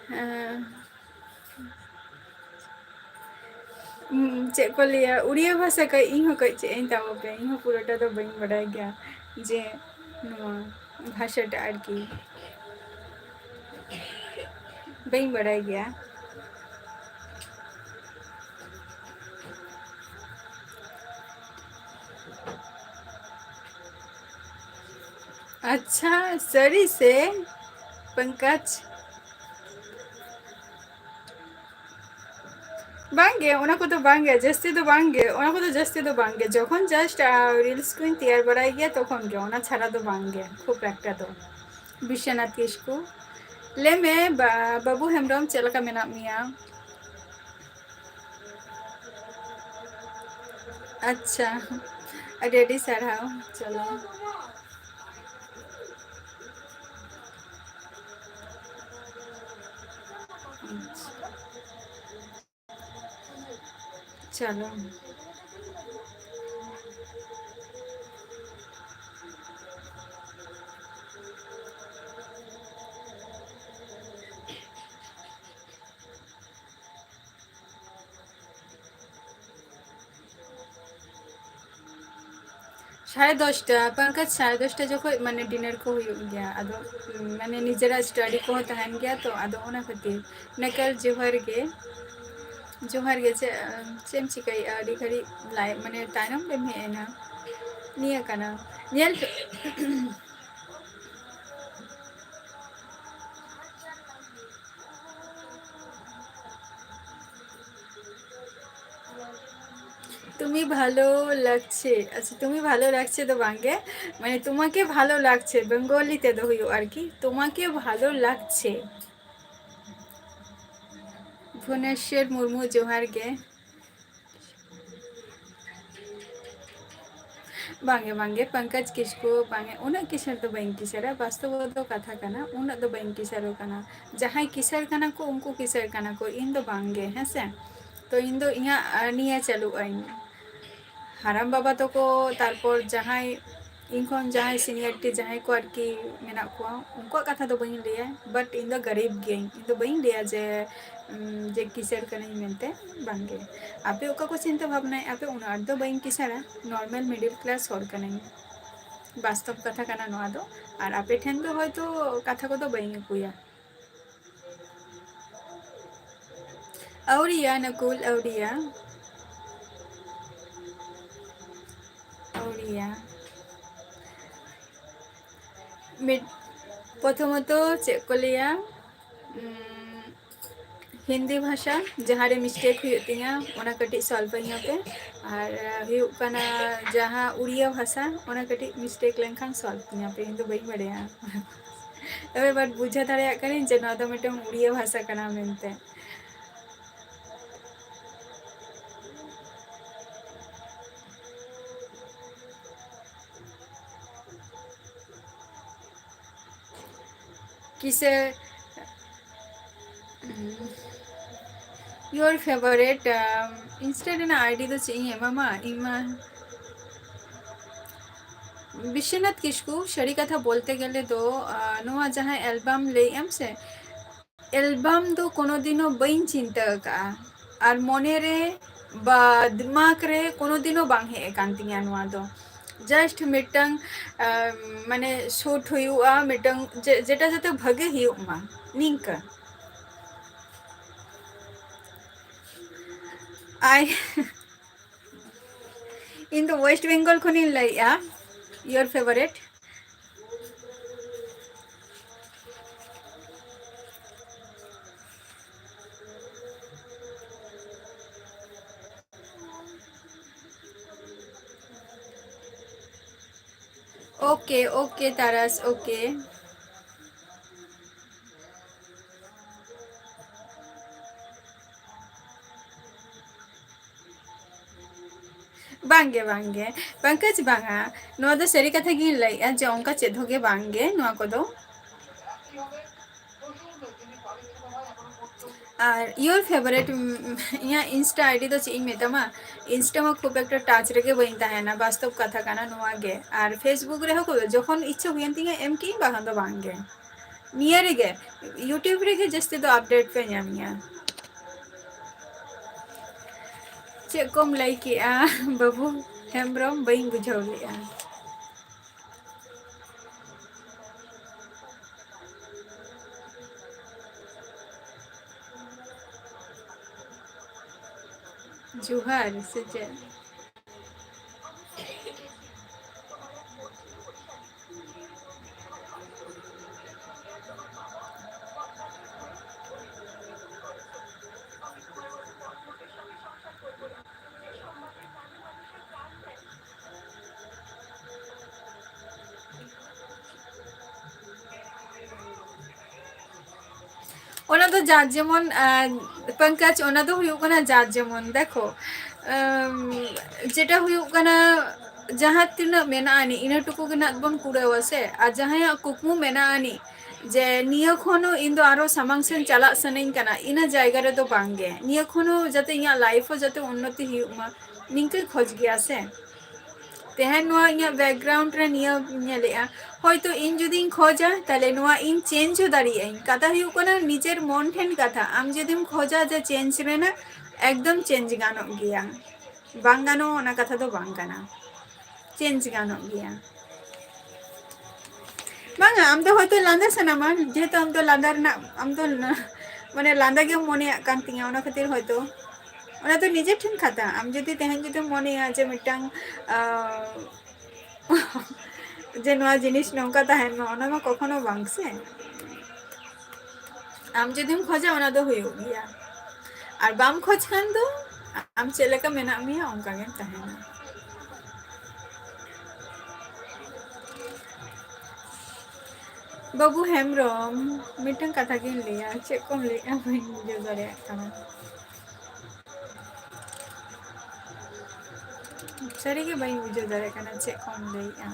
ᱦᱮᱸ᱾ ᱩᱸ, ᱪᱮᱫ ᱠᱚ ᱞᱟᱹᱭᱟ, ᱩᱲᱤᱭᱟ ᱵᱷᱟᱥᱟ ᱠᱟᱹᱡ ᱤᱧ ᱦᱚᱸ ᱠᱟᱹᱡ ᱪᱮᱫ ᱤᱧ ᱛᱟᱵᱚ ᱯᱮ, ᱤᱧ ᱦᱚᱸ ᱯᱩᱨᱟᱹᱴᱟ ᱫᱚ ᱵᱟᱹᱧ ᱵᱟᱰᱟᱭ ᱜᱮᱭᱟ ᱡᱮ ᱱᱚᱣᱟ ᱵᱷᱟᱥᱟᱴᱟ ᱟᱨᱠᱤ᱾ ᱵᱟᱹᱧ ᱵᱟᱰᱟᱭ ᱜᱮᱭᱟ᱾ ᱟᱪᱪᱷᱟ, ᱥᱟᱹᱨᱤ ᱥᱮ ᱯᱚᱝᱠᱚᱡᱽ? ᱵᱟᱝᱜᱮ, ᱚᱱᱟ ᱠᱚᱫᱚ ᱵᱟᱝᱜᱮ, ᱡᱟᱹᱥᱛᱤ ᱫᱚ ᱵᱟᱝᱜᱮ, ᱚᱱᱟ ᱠᱚᱫᱚ ᱡᱟᱹᱥᱛᱤ ᱫᱚ ᱵᱟᱝᱜᱮ᱾ ᱡᱚᱠᱷᱚᱱ just, ᱟ, reels ᱠᱚᱧ ᱛᱮᱭᱟᱨ ᱵᱟᱲᱟᱭ ᱜᱮᱭᱟ, ᱛᱚᱠᱷᱚᱱ ᱜᱮ, ᱚᱱᱟ ᱪᱷᱟᱲᱟ ᱫᱚ ᱵᱟᱝᱜᱮ, ᱠᱷᱩᱵ ᱮᱠᱴᱟ ᱫᱚ᱾ ᱵᱤᱥᱥᱚᱱᱟᱛᱷ ᱠᱤᱥᱠᱩ, ᱞᱟᱹᱭ ᱢᱮ, ᱵᱟ-, ᱵᱟᱹᱵᱩ ᱦᱮᱢᱵᱨᱚᱢ, ᱪᱮᱫ ᱞᱮᱠᱟ ᱢᱮᱱᱟᱜ ᱢᱮᱭᱟ? ᱟᱪᱪᱷᱟ, ᱟᱹᱰᱤ ᱟᱹᱰᱤ ᱥᱟᱨᱦᱟᱣ᱾ ᱪᱚᱞᱚ᱾ ᱟᱪᱪᱷᱟ᱾ ᱪᱚᱞᱚ᱾ ᱥᱟᱲᱮ ᱫᱚᱥᱴᱟ, ᱯᱚᱝᱠᱚᱡᱽ, ᱥᱟᱲᱮ ᱫᱚᱥᱴᱟ ᱡᱚᱠᱷᱚᱡ ᱢᱟᱱᱮ dinner ᱠᱚ ᱦᱩᱭᱩᱜ ᱜᱮᱭᱟ᱾ ᱟᱫᱚ, ᱩᱢ, ᱢᱟᱱᱮ ᱱᱤᱡᱮᱨᱟᱜ study ᱠᱚᱦᱚᱸ ᱛᱟᱦᱮᱱ ᱜᱮᱭᱟ ᱛᱚ, ᱟᱫᱚ ᱚᱱᱟ ᱠᱷᱟᱹᱛᱤᱨ᱾ ᱱᱤᱠᱟᱞ, ᱡᱚᱦᱟᱨ ᱜᱮ᱾ ᱡᱚᱦᱟᱨ ᱜᱮ᱾ ᱪᱮᱫ, ᱪᱮᱫ ᱮᱢ ᱪᱤᱠᱟᱹᱭᱮᱫᱼᱟ? ᱟᱹᱰᱤ ᱜᱷᱟᱹᱲᱤᱡ ᱞᱟᱭ-, ᱢᱟᱱᱮ ᱛᱟᱭᱱᱚᱢ ᱨᱮᱢ ᱦᱮᱡ ᱮᱱᱟ᱾ ᱱᱤᱭᱟᱹ ᱠᱟᱱᱟ᱾ ᱧᱮᱞ ᱯᱮ᱾ তুমি ভালো লাগছে, আচ্ছা, তুমি ভালো লাগছে ᱫᱚ ᱵᱟᱝᱜᱮ, ᱢᱟᱱᱮ ᱛᱩᱢᱟᱠᱮ ᱵᱷᱟᱞᱳ ᱞᱟᱜᱪᱷᱮ, ᱵᱮᱝᱜᱚᱞᱤ ᱛᱮᱫᱚ ᱦᱩᱭᱩᱜᱼᱟ ᱟᱨᱠᱤ, ᱛᱩᱢᱟᱠᱮ ᱵᱷᱟᱞᱳ ᱞᱟᱜᱪᱷᱮ᱾ ᱵᱷᱩᱵᱚᱱᱮᱥᱣᱚᱨ ᱢᱩᱨᱢᱩ, ᱡᱚᱦᱟᱨ ᱜᱮ᱾ ᱵᱟᱝᱜᱮ, ᱵᱟᱝᱜᱮ, ᱯᱚᱝᱠᱚᱡᱽ ᱠᱤᱥᱠᱩ, ᱵᱟᱝᱜᱮ, ᱩᱱᱟᱹᱜ ᱠᱤᱥᱟᱹᱬ ᱫᱚ ᱵᱟᱹᱧ ᱠᱤᱥᱟᱹᱬᱟ, ᱵᱟᱥᱛᱚᱵ ᱫᱚ ᱠᱟᱛᱷᱟ ᱠᱟᱱᱟ, ᱩᱱᱟᱹᱜ ᱫᱚ ᱵᱟᱹᱧ ᱠᱤᱥᱟᱹᱬ ᱠᱟᱱᱟ᱾ ᱡᱟᱦᱟᱸᱭ ᱠᱤᱥᱟᱹᱬ ᱠᱟᱱᱟ ᱠᱚ, ᱩᱱᱠᱩ ᱠᱤᱥᱟᱹᱬ ᱠᱟᱱᱟ ᱠᱚ, ᱤᱧ ᱫᱚ ᱵᱟᱝᱜᱮ, ᱦᱮᱸ ᱥᱮ᱾ ᱛᱚ ᱤᱧ ᱫᱚ ᱤᱧᱟᱹᱜ, ᱟᱨ ᱱᱤᱭᱟᱹ ᱪᱟᱹᱞᱩᱜ ᱟᱹᱧ᱾ ᱦᱟᱲᱟᱢ ᱵᱟᱵᱟ ᱛᱟᱠᱚ, ᱛᱟᱨᱯᱚᱨ ᱡᱟᱦᱟᱸᱭ ᱤᱧ ᱠᱷᱚᱱ ᱡᱟᱦᱟᱸᱭ seniority ᱡᱟᱦᱟᱸᱭ ᱠᱚ ᱟᱨᱠᱤ ᱢᱮᱱᱟᱜ ᱠᱚᱣᱟ, ᱩᱱᱠᱩᱣᱟᱜ ᱠᱟᱛᱷᱟ ᱫᱚ ᱵᱟᱹᱧ ᱞᱟᱹᱭᱟ, but ᱤᱧ ᱫᱚ ᱜᱟᱨᱤᱵ ᱜᱤᱭᱟᱹᱧ᱾ ᱤᱧ ᱫᱚ ᱵᱟᱹᱧ ᱞᱟᱹᱭᱟ ᱡᱮ, ᱩᱢ, ᱡᱮ ᱠᱤᱥᱟᱹᱬ ᱠᱟᱹᱱᱟᱹᱧ ᱢᱮᱱᱛᱮ, ᱵᱟᱝᱜᱮ᱾ ᱟᱯᱮ ᱚᱠᱟ ᱠᱚ ᱪᱤᱱᱛᱟᱹ ᱵᱷᱟᱵᱽᱱᱟᱭ ᱟᱯᱮ, ᱩᱱᱟᱹᱜ ᱟᱸᱴ ᱫᱚ ᱵᱟᱹᱧ ᱠᱤᱥᱟᱹᱬᱟ, normal middle class ᱦᱚᱲ ᱠᱟᱹᱱᱟᱹᱧ᱾ ᱵᱟᱥᱛᱚᱵ ᱠᱟᱛᱷᱟ ᱠᱟᱱᱟ ᱱᱚᱣᱟ ᱫᱚ, ᱟᱨ ᱟᱯᱮ ᱴᱷᱮᱱ ᱫᱚ ᱦᱚᱭᱛᱳ ᱠᱟᱛᱷᱟ ᱠᱚᱫᱚ ᱵᱟᱹᱧ ᱟᱹᱜᱩᱭᱟ᱾ ᱟᱹᱣᱨᱤᱭᱟ ᱱᱟᱠᱩᱞ, ᱟᱹᱣᱨᱤᱭᱟ᱾ ᱟᱹᱣᱨᱤᱭᱟ᱾ ᱢᱤᱫ, ᱯᱨᱚᱛᱷᱚᱢᱚᱛᱚ ᱪᱮᱫ ᱠᱚ ᱞᱟᱹᱭᱟ, ᱩᱢ, ᱦᱤᱱᱫᱤ ᱵᱷᱟᱥᱟ ᱡᱟᱦᱟᱸ ᱨᱮ mistake ᱦᱩᱭᱩᱜ ᱛᱤᱧᱟ, ᱚᱱᱟ ᱠᱟᱹᱴᱤᱡ solve ᱟᱹᱧᱟᱹᱯᱮ᱾ ᱟᱨ, ᱟᱨ ᱦᱩᱭᱩᱜ ᱠᱟᱱᱟ ᱡᱟᱦᱟᱸ ᱩᱲᱤᱭᱟ ᱵᱷᱟᱥᱟ, ᱚᱱᱟ ᱠᱟᱹᱴᱤᱡ mistake ᱞᱮᱱᱠᱷᱟᱱ solve ᱛᱤᱧᱟᱹᱯᱮ, ᱤᱧ ᱫᱚ ᱵᱟᱹᱧ ᱵᱟᱲᱟᱭᱟ᱾ ᱛᱚᱵᱮ but ᱵᱩᱡᱷᱟᱹᱣ ᱫᱟᱲᱮᱭᱟᱜ ᱠᱟᱹᱱᱟᱹᱧ ᱡᱮ ᱱᱚᱣᱟ ᱫᱚ ᱢᱤᱫᱴᱟᱝ ᱩᱲᱤᱭᱟ ᱵᱷᱟᱥᱟ ᱠᱟᱱᱟ ᱢᱮᱱᱛᱮ᱾ ᱠᱤᱥᱟᱹ-, Your favorite, ᱟᱢ, Insta ᱨᱮᱱᱟᱜ ᱟᱭᱰᱤ ᱫᱚ ᱪᱮᱫ ᱤᱧ ᱮᱢᱟᱢᱟ? ᱤᱧ ᱢᱟ ᱵᱤᱥᱥᱚᱱᱟᱛᱷ ᱠᱤᱥᱠᱩ, ᱥᱟᱹᱨᱤ ᱠᱟᱛᱷᱟ ᱵᱚᱞᱛᱮ ᱜᱮᱞᱮ ᱫᱚ, ᱟ, ᱱᱚᱣᱟ ᱡᱟᱦᱟᱸ ᱮᱞᱵᱟᱢ ᱞᱟᱹᱭᱮᱫ ᱟᱢ ᱥᱮ, ᱮᱞᱵᱟᱢ ᱫᱚ ᱠᱳᱱᱳ ᱫᱤᱱ ᱦᱚᱸ ᱵᱟᱹᱧ ᱪᱤᱱᱛᱟᱹ ᱟᱠᱟᱫᱼᱟ᱾ ᱟᱨ ᱢᱚᱱᱮ ᱨᱮ ᱵᱟ ᱫᱤᱢᱟᱜᱽ ᱨᱮ ᱠᱳᱱᱳ ᱫᱤᱱ ᱦᱚᱸ ᱵᱟᱝ ᱦᱮᱡ ᱟᱠᱟᱱ ᱛᱤᱧᱟᱹ ᱱᱚᱣᱟ ᱫᱚ᱾ Just ᱢᱤᱫᱴᱟᱝ, ᱟ, ᱢᱟᱱᱮ ᱥᱩᱴ ᱦᱩᱭᱩᱜᱼᱟ, ᱢᱤᱫᱴᱟᱝ ᱡᱮ-, ᱡᱮᱴᱟ ᱡᱟᱛᱮ ᱵᱷᱟᱜᱮ ᱦᱩᱭᱩᱜ ᱢᱟ, ᱱᱤᱝᱠᱟᱹ᱾ ᱟᱭ, ᱤᱧ ᱫᱚ ᱳᱭᱮᱥᱴ ᱵᱮᱝᱜᱚᱞ ᱠᱷᱚᱱᱤᱧ ᱞᱟᱹᱭᱮᱫᱼᱟ, your favorite᱾ Okay, okay, ᱛᱟᱨᱟᱥ, okay᱾ ᱵᱟᱝᱜᱮ, ᱵᱟᱝᱜᱮ, ᱯᱚᱝᱠᱚᱡᱽ, ᱵᱟᱝᱟ, ᱱᱚᱣᱟ ᱫᱚ ᱥᱟᱹᱨᱤ ᱠᱟᱛᱷᱟ ᱜᱤᱧ ᱞᱟᱹᱭᱮᱜᱼᱟ ᱡᱮ ᱚᱱᱠᱟ ᱪᱮᱫ ᱦᱚᱸ ᱜᱮ ᱵᱟᱝᱜᱮ ᱱᱚᱣᱟ ᱠᱚᱫᱚ᱾ ᱟᱨ your favorite, ᱩᱢ, ᱤᱧᱟᱹᱜ Insta ᱟᱭᱰᱤ ᱫᱚ ᱪᱮᱫ ᱤᱧ ᱢᱮᱛᱟᱢᱟ, Insta ᱢᱟ ᱠᱷᱩᱵ ᱮᱠᱴᱟ touch ᱨᱮᱜᱮ ᱵᱟᱹᱧ ᱛᱟᱦᱮᱱᱟ, ᱵᱟᱥᱛᱚᱵ ᱠᱟᱛᱷᱟ ᱠᱟᱱᱟ ᱱᱚᱣᱟ ᱜᱮ᱾ ᱟᱨ Facebook ᱨᱮᱦᱚᱸ ᱠᱚ, ᱡᱚᱠᱷᱚᱱ ᱤᱪᱪᱷᱟᱹ ᱦᱩᱭᱮᱱ ᱛᱤᱧᱟᱹ ᱮᱢ ᱠᱮᱜᱼᱟᱹᱧ, ᱵᱟᱠᱷᱟᱱ ᱫᱚ ᱵᱟᱝ ᱜᱮ᱾ ᱱᱤᱭᱟᱹ ᱨᱮᱜᱮ, YouTube ᱨᱮᱜᱮ ᱡᱟᱹᱥᱛᱤ ᱫᱚ update ᱯᱮ ᱧᱟᱢᱤᱧᱟ᱾ ᱪᱮᱫ ᱠᱚᱢ ᱞᱟᱹᱭ ᱠᱮᱜᱼᱟ ᱵᱟᱹᱵᱩ ᱦᱮᱢᱵᱨᱚᱢ? ᱵᱟᱹᱧ ᱵᱩᱡᱷᱟᱹᱣ ᱞᱮᱜᱼᱟ᱾ ᱡᱚᱦᱟᱨ ᱥᱮ ᱪᱮᱫ? ᱚᱱᱟ ᱫᱚ ᱡᱟᱨ ᱡᱮᱢᱚᱱ, ᱟᱸ, ᱯᱚᱝᱠᱚᱡᱽ, ᱚᱱᱟ ᱫᱚ ᱦᱩᱭᱩᱜ ᱠᱟᱱᱟ ᱡᱟᱨ ᱡᱮᱢᱚᱱ᱾ ᱫᱮᱠᱷᱚ, ᱟᱢ, ᱡᱮᱴᱟ ᱦᱩᱭᱩᱜ ᱠᱟᱱᱟ, ᱡᱟᱦᱟᱸ ᱛᱤᱱᱟᱹᱜ ᱢᱮᱱᱟᱜ ᱟᱹᱱᱤᱡ, ᱤᱱᱟᱹ ᱴᱩᱠᱩ ᱜᱮ ᱱᱟᱜ ᱵᱚᱱ ᱠᱩᱲᱟᱹᱣᱟ ᱥᱮ᱾ ᱟᱨ ᱡᱟᱦᱟᱸᱭᱟᱜ ᱠᱩᱠᱢᱩ ᱢᱮᱱᱟᱜ ᱟᱹᱱᱤᱡ, ᱡᱮ ᱱᱤᱭᱟᱹ ᱠᱷᱚᱱ ᱦᱚᱸ ᱤᱧ ᱫᱚ ᱟᱨᱚ ᱥᱟᱢᱟᱝ ᱥᱮᱱ ᱪᱟᱞᱟᱜ ᱥᱟᱱᱟᱧ ᱠᱟᱱᱟ, ᱤᱱᱟᱹ ᱡᱟᱭᱜᱟ ᱨᱮᱫᱚ ᱵᱟᱝ ᱜᱮ᱾ ᱱᱤᱭᱟᱹ ᱠᱷᱚᱱ ᱦᱚᱸ ᱡᱟᱛᱮ ᱤᱧᱟᱹᱜ life ᱦᱚᱸ ᱡᱟᱛᱮ ᱩᱱᱱᱚᱛᱤ ᱦᱩᱭᱩᱜ ᱢᱟ, ᱱᱤᱝᱠᱟᱹᱧ ᱠᱷᱚᱡᱽ ᱜᱮᱭᱟ ᱥᱮ᱾ ᱛᱮᱦᱮᱧ ᱱᱚᱣᱟ ᱤᱧᱟᱹᱜ background ᱨᱮ ᱱᱤᱭᱟᱹ ᱧᱮᱞᱮᱜᱼᱟ, ᱦᱚᱭᱛᱳ ᱤᱧ ᱡᱩᱫᱤᱧ ᱠᱷᱚᱡᱟ, ᱛᱟᱦᱞᱮ ᱱᱚᱣᱟ ᱤᱧ change ᱦᱚᱸ ᱫᱟᱲᱮᱭᱟᱜ ᱟᱹᱧ᱾ ᱠᱟᱛᱷᱟ ᱦᱩᱭᱩᱜ ᱠᱟᱱᱟ ᱱᱤᱡᱮᱨ ᱢᱚᱱ ᱴᱷᱮᱱ ᱠᱟᱛᱷᱟ᱾ ᱟᱢ ᱡᱩᱫᱤᱢ ᱠᱷᱚᱡᱟ ᱡᱮ change ᱨᱮᱱᱟᱜ, ᱮᱠᱫᱚᱢ change ᱜᱟᱱᱚᱜ ᱜᱮᱭᱟ, ᱵᱟᱝ ᱜᱟᱱᱚᱜᱼᱟ ᱚᱱᱟ ᱠᱟᱛᱷᱟ ᱫᱚ ᱵᱟᱝ ᱠᱟᱱᱟ, change ᱜᱟᱱᱚᱜ ᱜᱮᱭᱟ᱾ ᱵᱟᱝᱟ, ᱟᱢ ᱫᱚ ᱦᱚᱭᱛᱳ ᱞᱟᱸᱫᱟ ᱥᱟᱱᱟᱢᱟ, ᱡᱮᱦᱮᱛᱩ ᱟᱢ ᱫᱚ ᱞᱟᱸᱫᱟ ᱨᱮᱱᱟᱜ, ᱟᱢ ᱫᱚ ᱱᱟ-, ᱢᱟᱱᱮ ᱞᱟᱸᱫᱟ ᱜᱮᱢ ᱢᱚᱱᱮᱭᱟᱜ ᱠᱟᱱ ᱛᱤᱧᱟ, ᱚᱱᱟ ᱠᱷᱟᱹᱛᱤᱨ ᱦᱚᱭᱛᱳ᱾ ᱚᱱᱟ ᱫᱚ ᱱᱤᱡᱮ ᱴᱷᱮᱱ ᱠᱟᱛᱷᱟ᱾ ᱟᱢ ᱡᱩᱫᱤ ᱛᱮᱦᱮᱧ ᱡᱩᱫᱤᱢ ᱢᱚᱱᱮᱭᱟ ᱡᱮ ᱢᱤᱫᱴᱟᱝ, ᱟᱸ, ᱡᱮ ᱱᱚᱣᱟ ᱡᱤᱱᱤᱥ ᱱᱚᱝᱠᱟ ᱛᱟᱦᱮᱱ ᱢᱟ, ᱚᱱᱟ ᱢᱟ ᱠᱚᱠᱷᱚᱱᱳ ᱵᱟᱝ ᱥᱮ᱾ ᱟᱢ ᱡᱩᱫᱤᱢ ᱠᱷᱚᱡᱟ, ᱚᱱᱟ ᱫᱚ ᱦᱩᱭᱩᱜ ᱜᱮᱭᱟ, ᱟᱨ ᱵᱟᱢ ᱠᱷᱚᱡᱽ ᱠᱷᱟᱱ ᱫᱚ ᱟᱢ ᱪᱮᱫ ᱞᱮᱠᱟ ᱢᱮᱱᱟᱜ ᱢᱮᱭᱟ, ᱚᱱᱠᱟ ᱜᱮᱢ ᱛᱟᱦᱮᱱᱟ᱾ ᱵᱟᱹᱵᱩ ᱦᱮᱢᱵᱨᱚᱢ, ᱢᱤᱫᱴᱟᱝ ᱠᱟᱛᱷᱟ ᱜᱤᱧ ᱞᱟᱹᱭᱟ, ᱪᱮᱫ ᱠᱚᱢ ᱞᱟᱹᱭᱮᱜᱼᱟ ᱵᱟᱹᱧ ᱵᱩᱡᱷᱟᱹᱣ ᱫᱟᱲᱮᱭᱟᱜ ᱠᱟᱱᱟ᱾ ᱥᱟᱹᱨᱤᱜᱮ ᱵᱟᱹᱧ ᱵᱩᱡᱷᱟᱹᱣ ᱫᱟᱲᱮᱭᱟᱜ ᱠᱟᱱᱟ ᱪᱮᱫ ᱠᱚᱢ ᱞᱟᱹᱭᱮᱜᱼᱟ᱾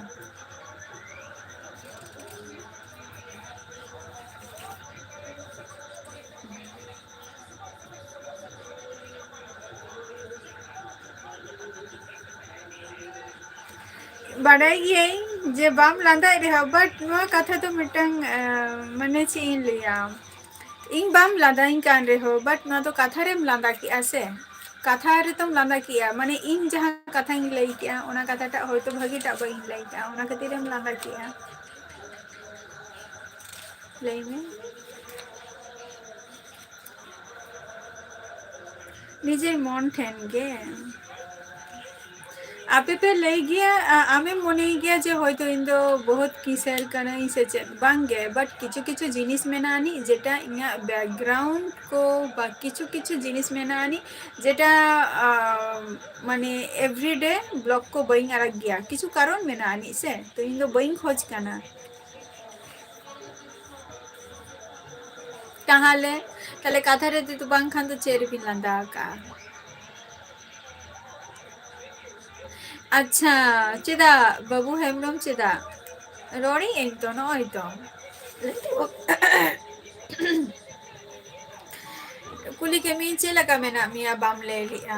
ᱵᱟᱰᱟᱭ ᱜᱤᱭᱟᱹᱧ ᱡᱮ ᱵᱟᱢ ᱞᱟᱸᱫᱟᱭᱮᱫ ᱨᱮᱦᱚᱸ, but ᱱᱚᱣᱟ ᱠᱟᱛᱷᱟ ᱫᱚ ᱢᱤᱫᱴᱟᱝ, ᱟᱸ, ᱢᱟᱱᱮ ᱪᱮᱫ ᱤᱧ ᱞᱟᱹᱭᱟ, ᱤᱧ ᱵᱟᱢ ᱞᱟᱸᱫᱟᱧ ᱠᱟᱱ ᱨᱮᱦᱚᱸ, but ᱱᱚᱣᱟ ᱫᱚ ᱠᱟᱛᱷᱟ ᱨᱮᱢ ᱞᱟᱸᱫᱟ ᱠᱮᱜᱼᱟ ᱥᱮ, ᱠᱟᱛᱷᱟ ᱨᱮᱛᱚᱢ ᱞᱟᱸᱫᱟ ᱠᱮᱜᱼᱟ᱾ ᱢᱟᱱᱮ ᱤᱧ ᱡᱟᱦᱟᱸ ᱠᱟᱛᱷᱟᱧ ᱞᱟᱹᱭ ᱠᱮᱜᱼᱟ, ᱚᱱᱟ ᱠᱟᱛᱷᱟᱴᱟᱜ ᱦᱚᱭᱛᱳ ᱵᱷᱟᱹᱜᱤᱴᱟᱜ ᱵᱟᱹᱧ ᱞᱟᱹᱭ ᱠᱮᱜᱼᱟ, ᱚᱱᱟ ᱠᱷᱟᱹᱛᱤᱨᱮᱢ ᱞᱟᱸᱫᱟ ᱠᱮᱜᱼᱟ᱾ ᱞᱟᱹᱭ ᱢᱮ᱾ ᱱᱤᱡᱮᱨ ᱢᱚᱱ ᱴᱷᱮᱱ ᱜᱮ᱾ ᱟᱯᱮ ᱯᱮ ᱞᱟᱹᱭ ᱜᱮᱭᱟ, ᱟ-, ᱟᱢᱮᱢ ᱢᱚᱱᱮᱭ ᱜᱮᱭᱟ ᱡᱮ ᱦᱚᱭᱛᱳ ᱤᱧ ᱫᱚ ᱵᱚᱦᱩᱛ ᱠᱤᱥᱟᱹᱬ ᱠᱟᱹᱱᱟᱹᱧ ᱥᱮ ᱪᱮᱫ? ᱵᱟᱝ ᱜᱮ, but ᱠᱤᱪᱷᱩ ᱠᱤᱪᱷᱩ ᱡᱤᱱᱤᱥ ᱢᱮᱱᱟᱜ ᱟᱹᱱᱤᱡ ᱡᱮᱴᱟ ᱤᱧᱟᱹᱜ background ᱠᱚ ᱵᱟ ᱠᱤᱪᱷᱩ ᱠᱤᱪᱷᱩ ᱡᱤᱱᱤᱥ ᱢᱮᱱᱟᱜ ᱟᱹᱱᱤᱡ ᱡᱮᱴᱟ, ᱟ, ᱢᱟᱱᱮ everyday vlog ᱠᱚ ᱵᱟᱹᱧ ᱟᱲᱟᱜ ᱜᱮᱭᱟ, ᱠᱤᱪᱷᱩ ᱠᱟᱨᱚᱱ ᱢᱮᱱᱟᱜ ᱟᱹᱱᱤᱡ ᱥᱮ, ᱛᱚ ᱤᱧ ᱫᱚ ᱵᱟᱹᱧ ᱠᱷᱚᱡᱽ ᱠᱟᱱᱟ᱾ ᱛᱟᱦᱞᱮ, ᱛᱟᱦᱞᱮ ᱠᱟᱛᱷᱟ ᱨᱮ ᱡᱩᱫᱤ ᱵᱟᱝ ᱠᱷᱟᱱ ᱫᱚ ᱪᱮᱫ ᱨᱮᱵᱤᱱ ᱞᱟᱸᱫᱟ ᱟᱠᱟᱜᱼᱟ? ᱟᱪᱪᱷᱟ, ᱪᱮᱫᱟᱜ ᱵᱟᱹᱵᱩ ᱦᱮᱢᱵᱨᱚᱢ, ᱪᱮᱫᱟᱜ? ᱨᱚᱲᱮᱫ ᱟᱹᱧ ᱛᱚ, ᱱᱚᱜᱼᱚᱭ ᱛᱚ᱾ ᱠᱩᱞᱤ ᱠᱮᱫ ᱢᱤᱭᱟᱹᱧ, ᱪᱮᱫ ᱞᱮᱠᱟ ᱢᱮᱱᱟᱜ ᱢᱮᱭᱟ, ᱵᱟᱢ ᱞᱟᱹᱭ ᱞᱮᱜᱼᱟ?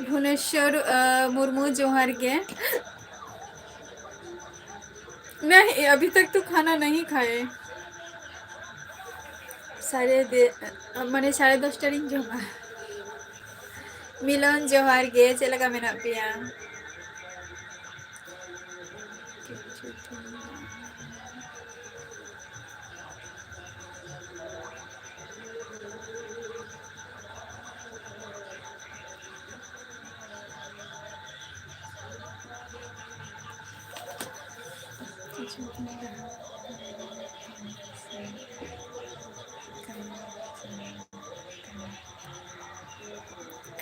ᱵᱷᱩᱵᱽᱱᱮᱥᱚᱨ, ᱟᱸ, ᱢᱩᱨᱢᱩ, ᱡᱚᱦᱟᱨ ᱜᱮ᱾ नहीं, अभी तक तो खाना नहीं खाए। ᱥᱟᱲᱮ ᱫᱮ-, ᱢᱟᱱᱮ, ᱥᱟᱲᱮ ᱫᱚᱥᱴᱟ ᱨᱤᱧ ᱡᱚᱢᱟ᱾ ᱢᱤᱞᱚᱱ, ᱡᱚᱦᱟᱨ ᱜᱮ, ᱪᱮᱫ ᱞᱮᱠᱟ ᱢᱮᱱᱟᱜ ᱯᱮᱭᱟ?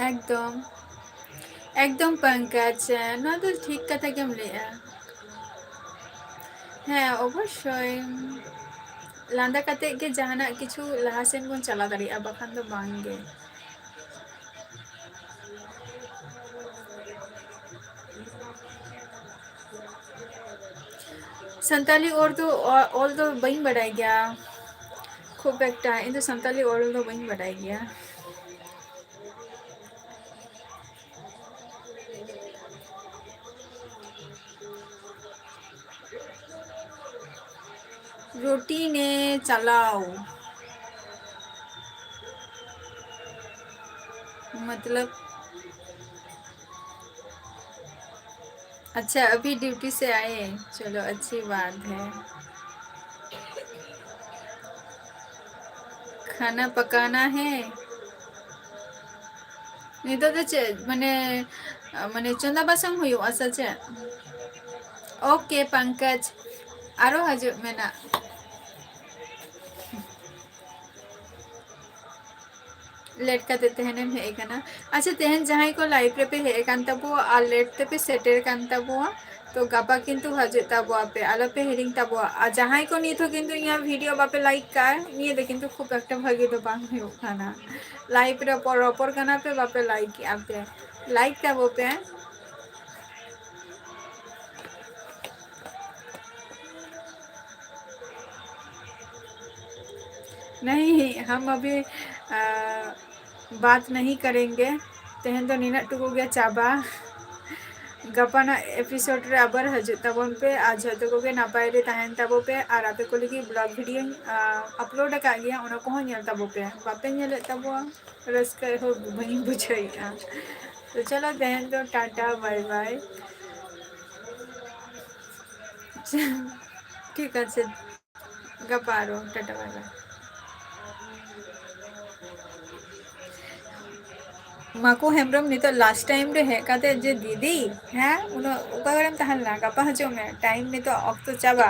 ᱮᱠᱫᱚᱢ, ᱮᱠᱫᱚᱢ ᱯᱚᱝᱠᱚᱡᱽ, ᱱᱚᱣᱟ ᱫᱚ ᱴᱷᱤᱠ ᱠᱟᱛᱷᱟ ᱜᱮᱢ ᱞᱟᱹᱭᱮᱜᱼᱟ᱾ ᱦᱮᱸ, ᱚᱵᱚᱥᱥᱳᱭ, ᱞᱟᱸᱫᱟ ᱠᱟᱛᱮ ᱜᱮ ᱡᱟᱦᱟᱱᱟᱜ ᱠᱤᱪᱷᱩ ᱞᱟᱦᱟ ᱥᱮᱱ ᱵᱚᱱ ᱪᱟᱞᱟᱣ ᱫᱟᱲᱮᱭᱟᱜᱼᱟ, ᱵᱟᱠᱷᱟᱱ ᱫᱚ ᱵᱟᱝ ᱜᱮ᱾ ᱥᱟᱱᱛᱟᱞᱤ ᱚᱞ ᱫᱚ, ᱚ-, ᱚᱞ ᱫᱚ ᱵᱟᱹᱧ ᱵᱟᱰᱟᱭ ᱜᱮᱭᱟ ᱠᱷᱩᱵ ᱮᱠᱴᱟ, ᱤᱧ ᱫᱚ ᱥᱟᱱᱛᱟᱞᱤ ᱚᱞ ᱫᱚ ᱵᱟᱹᱧ ᱵᱟᱰᱟᱭ ᱜᱮᱭᱟ᱾ ᱨᱩᱴᱤᱱᱮ ᱪᱟᱞᱟᱣ, ᱢᱚᱛᱞᱚᱵ, अच्छा, अभी ड्यूटी से आए, चलो, अच्छी बात है। खाना पकाना है। ᱱᱤᱛᱚᱜ ᱫᱚ ᱪᱮᱫ, ᱢᱟᱱᱮ, ᱢᱟᱱᱮ, ᱪᱚᱸᱫᱟ ᱵᱟᱥᱟᱝ ᱦᱩᱭᱩᱜᱼᱟ ᱥᱮ ᱪᱮᱫ? OK, ᱯᱚᱝᱠᱚᱡᱽ, ᱟᱨᱚ ᱦᱤᱡᱩᱜ ᱢᱮ ᱱᱟᱜ᱾ ᱞᱮᱴ ᱠᱟᱛᱮ ᱛᱮᱦᱮᱧᱮᱢ ᱦᱮᱡ ᱟᱠᱟᱱᱟ᱾ ᱟᱪᱪᱷᱟ, ᱛᱮᱦᱮᱧ ᱡᱟᱦᱟᱸᱭ ᱠᱚ ᱞᱟᱭᱤᱵᱷ ᱨᱮᱯᱮ ᱦᱮᱡ ᱟᱠᱟᱱ ᱛᱟᱵᱚᱣᱟ ᱟᱨ ᱞᱮᱴ ᱛᱮᱯᱮ ᱥᱮᱴᱮᱨ ᱟᱠᱟᱱ ᱛᱟᱵᱚᱣᱟ, ᱛᱚ ᱜᱟᱯᱟ ᱠᱤᱱᱛᱩ ᱦᱤᱡᱩᱜ ᱛᱟᱵᱚᱣᱟ ᱯᱮ, ᱟᱞᱚ ᱯᱮ ᱦᱤᱲᱤᱧ ᱛᱟᱵᱚᱣᱟ᱾ ᱟᱨ ᱡᱟᱦᱟᱸᱭ ᱠᱚ ᱱᱤᱛ ᱦᱚᱸ ᱠᱤᱱᱛᱩ ᱤᱧᱟᱹᱜ video ᱵᱟᱯᱮ like ᱠᱟᱜᱼᱟ, ᱱᱤᱭᱟᱹ ᱫᱚ ᱠᱤᱱᱛᱩ ᱠᱷᱩᱵ ᱮᱠᱴᱟ ᱵᱷᱟᱜᱤ ᱫᱚ ᱵᱟᱝ ᱦᱩᱭᱩᱜ ᱠᱟᱱᱟ᱾ Live ᱨᱮ ᱯᱚᱨ-, ᱨᱚᱯᱚᱲ ᱠᱟᱱᱟ ᱯᱮ, ᱵᱟᱯᱮ like ᱮᱜᱼᱟ ᱯᱮ, like ᱛᱟᱵᱚ ᱯᱮ᱾ नहीं, हम अभी, आ, बात नहीं करेंगे। ᱛᱮᱦᱮᱧ ᱫᱚ ᱱᱤᱱᱟᱹᱜ ᱴᱩᱠᱩ ᱜᱮ ᱪᱟᱵᱟ᱾ ᱜᱟᱯᱟᱱᱟᱜ episode ᱨᱮ ᱟᱵᱟᱨ ᱦᱤᱡᱩᱜ ᱛᱟᱵᱚᱱ ᱯᱮ, ᱟᱨ ᱡᱷᱚᱛᱚ ᱠᱚᱜᱮ ᱱᱟᱯᱟᱭ ᱨᱮ ᱛᱟᱦᱮᱱ ᱛᱟᱵᱚ ᱯᱮ, ᱟᱨ ᱟᱯᱮ ᱠᱚ ᱞᱟᱹᱜᱤᱫ vlog videoᱧ, ᱟ, upload ᱟᱠᱟᱫ ᱜᱮᱭᱟ, ᱚᱱᱟ ᱠᱚᱦᱚᱸ ᱧᱮᱞ ᱛᱟᱵᱚ ᱯᱮ᱾ ᱵᱟᱯᱮ ᱧᱮᱞᱮᱫ ᱛᱟᱵᱚᱣᱟ, ᱨᱟᱹᱥᱠᱟᱹ ᱮᱦᱚᱵ ᱵᱟᱹᱧ ᱵᱩᱡᱷᱟᱹᱣᱮᱫᱼᱟ᱾ ᱛᱚ ᱪᱚᱞᱚ ᱛᱮᱦᱮᱧ ᱫᱚ ᱴᱟᱴᱟ, bye bye᱾ ᱴᱷᱤᱠ ᱟᱪᱷᱮ, ᱜᱟᱯᱟ ᱟᱨᱚ, ᱴᱟᱴᱟ, bye bye᱾ ᱢᱟᱠᱚ ᱦᱮᱢᱵᱨᱚᱢ ᱱᱤᱛᱚᱜ last time ᱨᱮ ᱦᱮᱡ ᱠᱟᱛᱮ ᱡᱮ, "ᱫᱤᱫᱤ, ᱦᱮᱸ, ᱩᱱᱟᱹᱜ ᱚᱠᱟ ᱠᱚᱨᱮᱢ ᱛᱟᱦᱮᱸ ᱞᱮᱱᱟ? ᱜᱟᱯᱟ ᱦᱤᱡᱩᱜ ᱢᱮ, time ᱱᱤᱛᱚᱜ ᱚᱠᱛᱚ ᱪᱟᱵᱟ,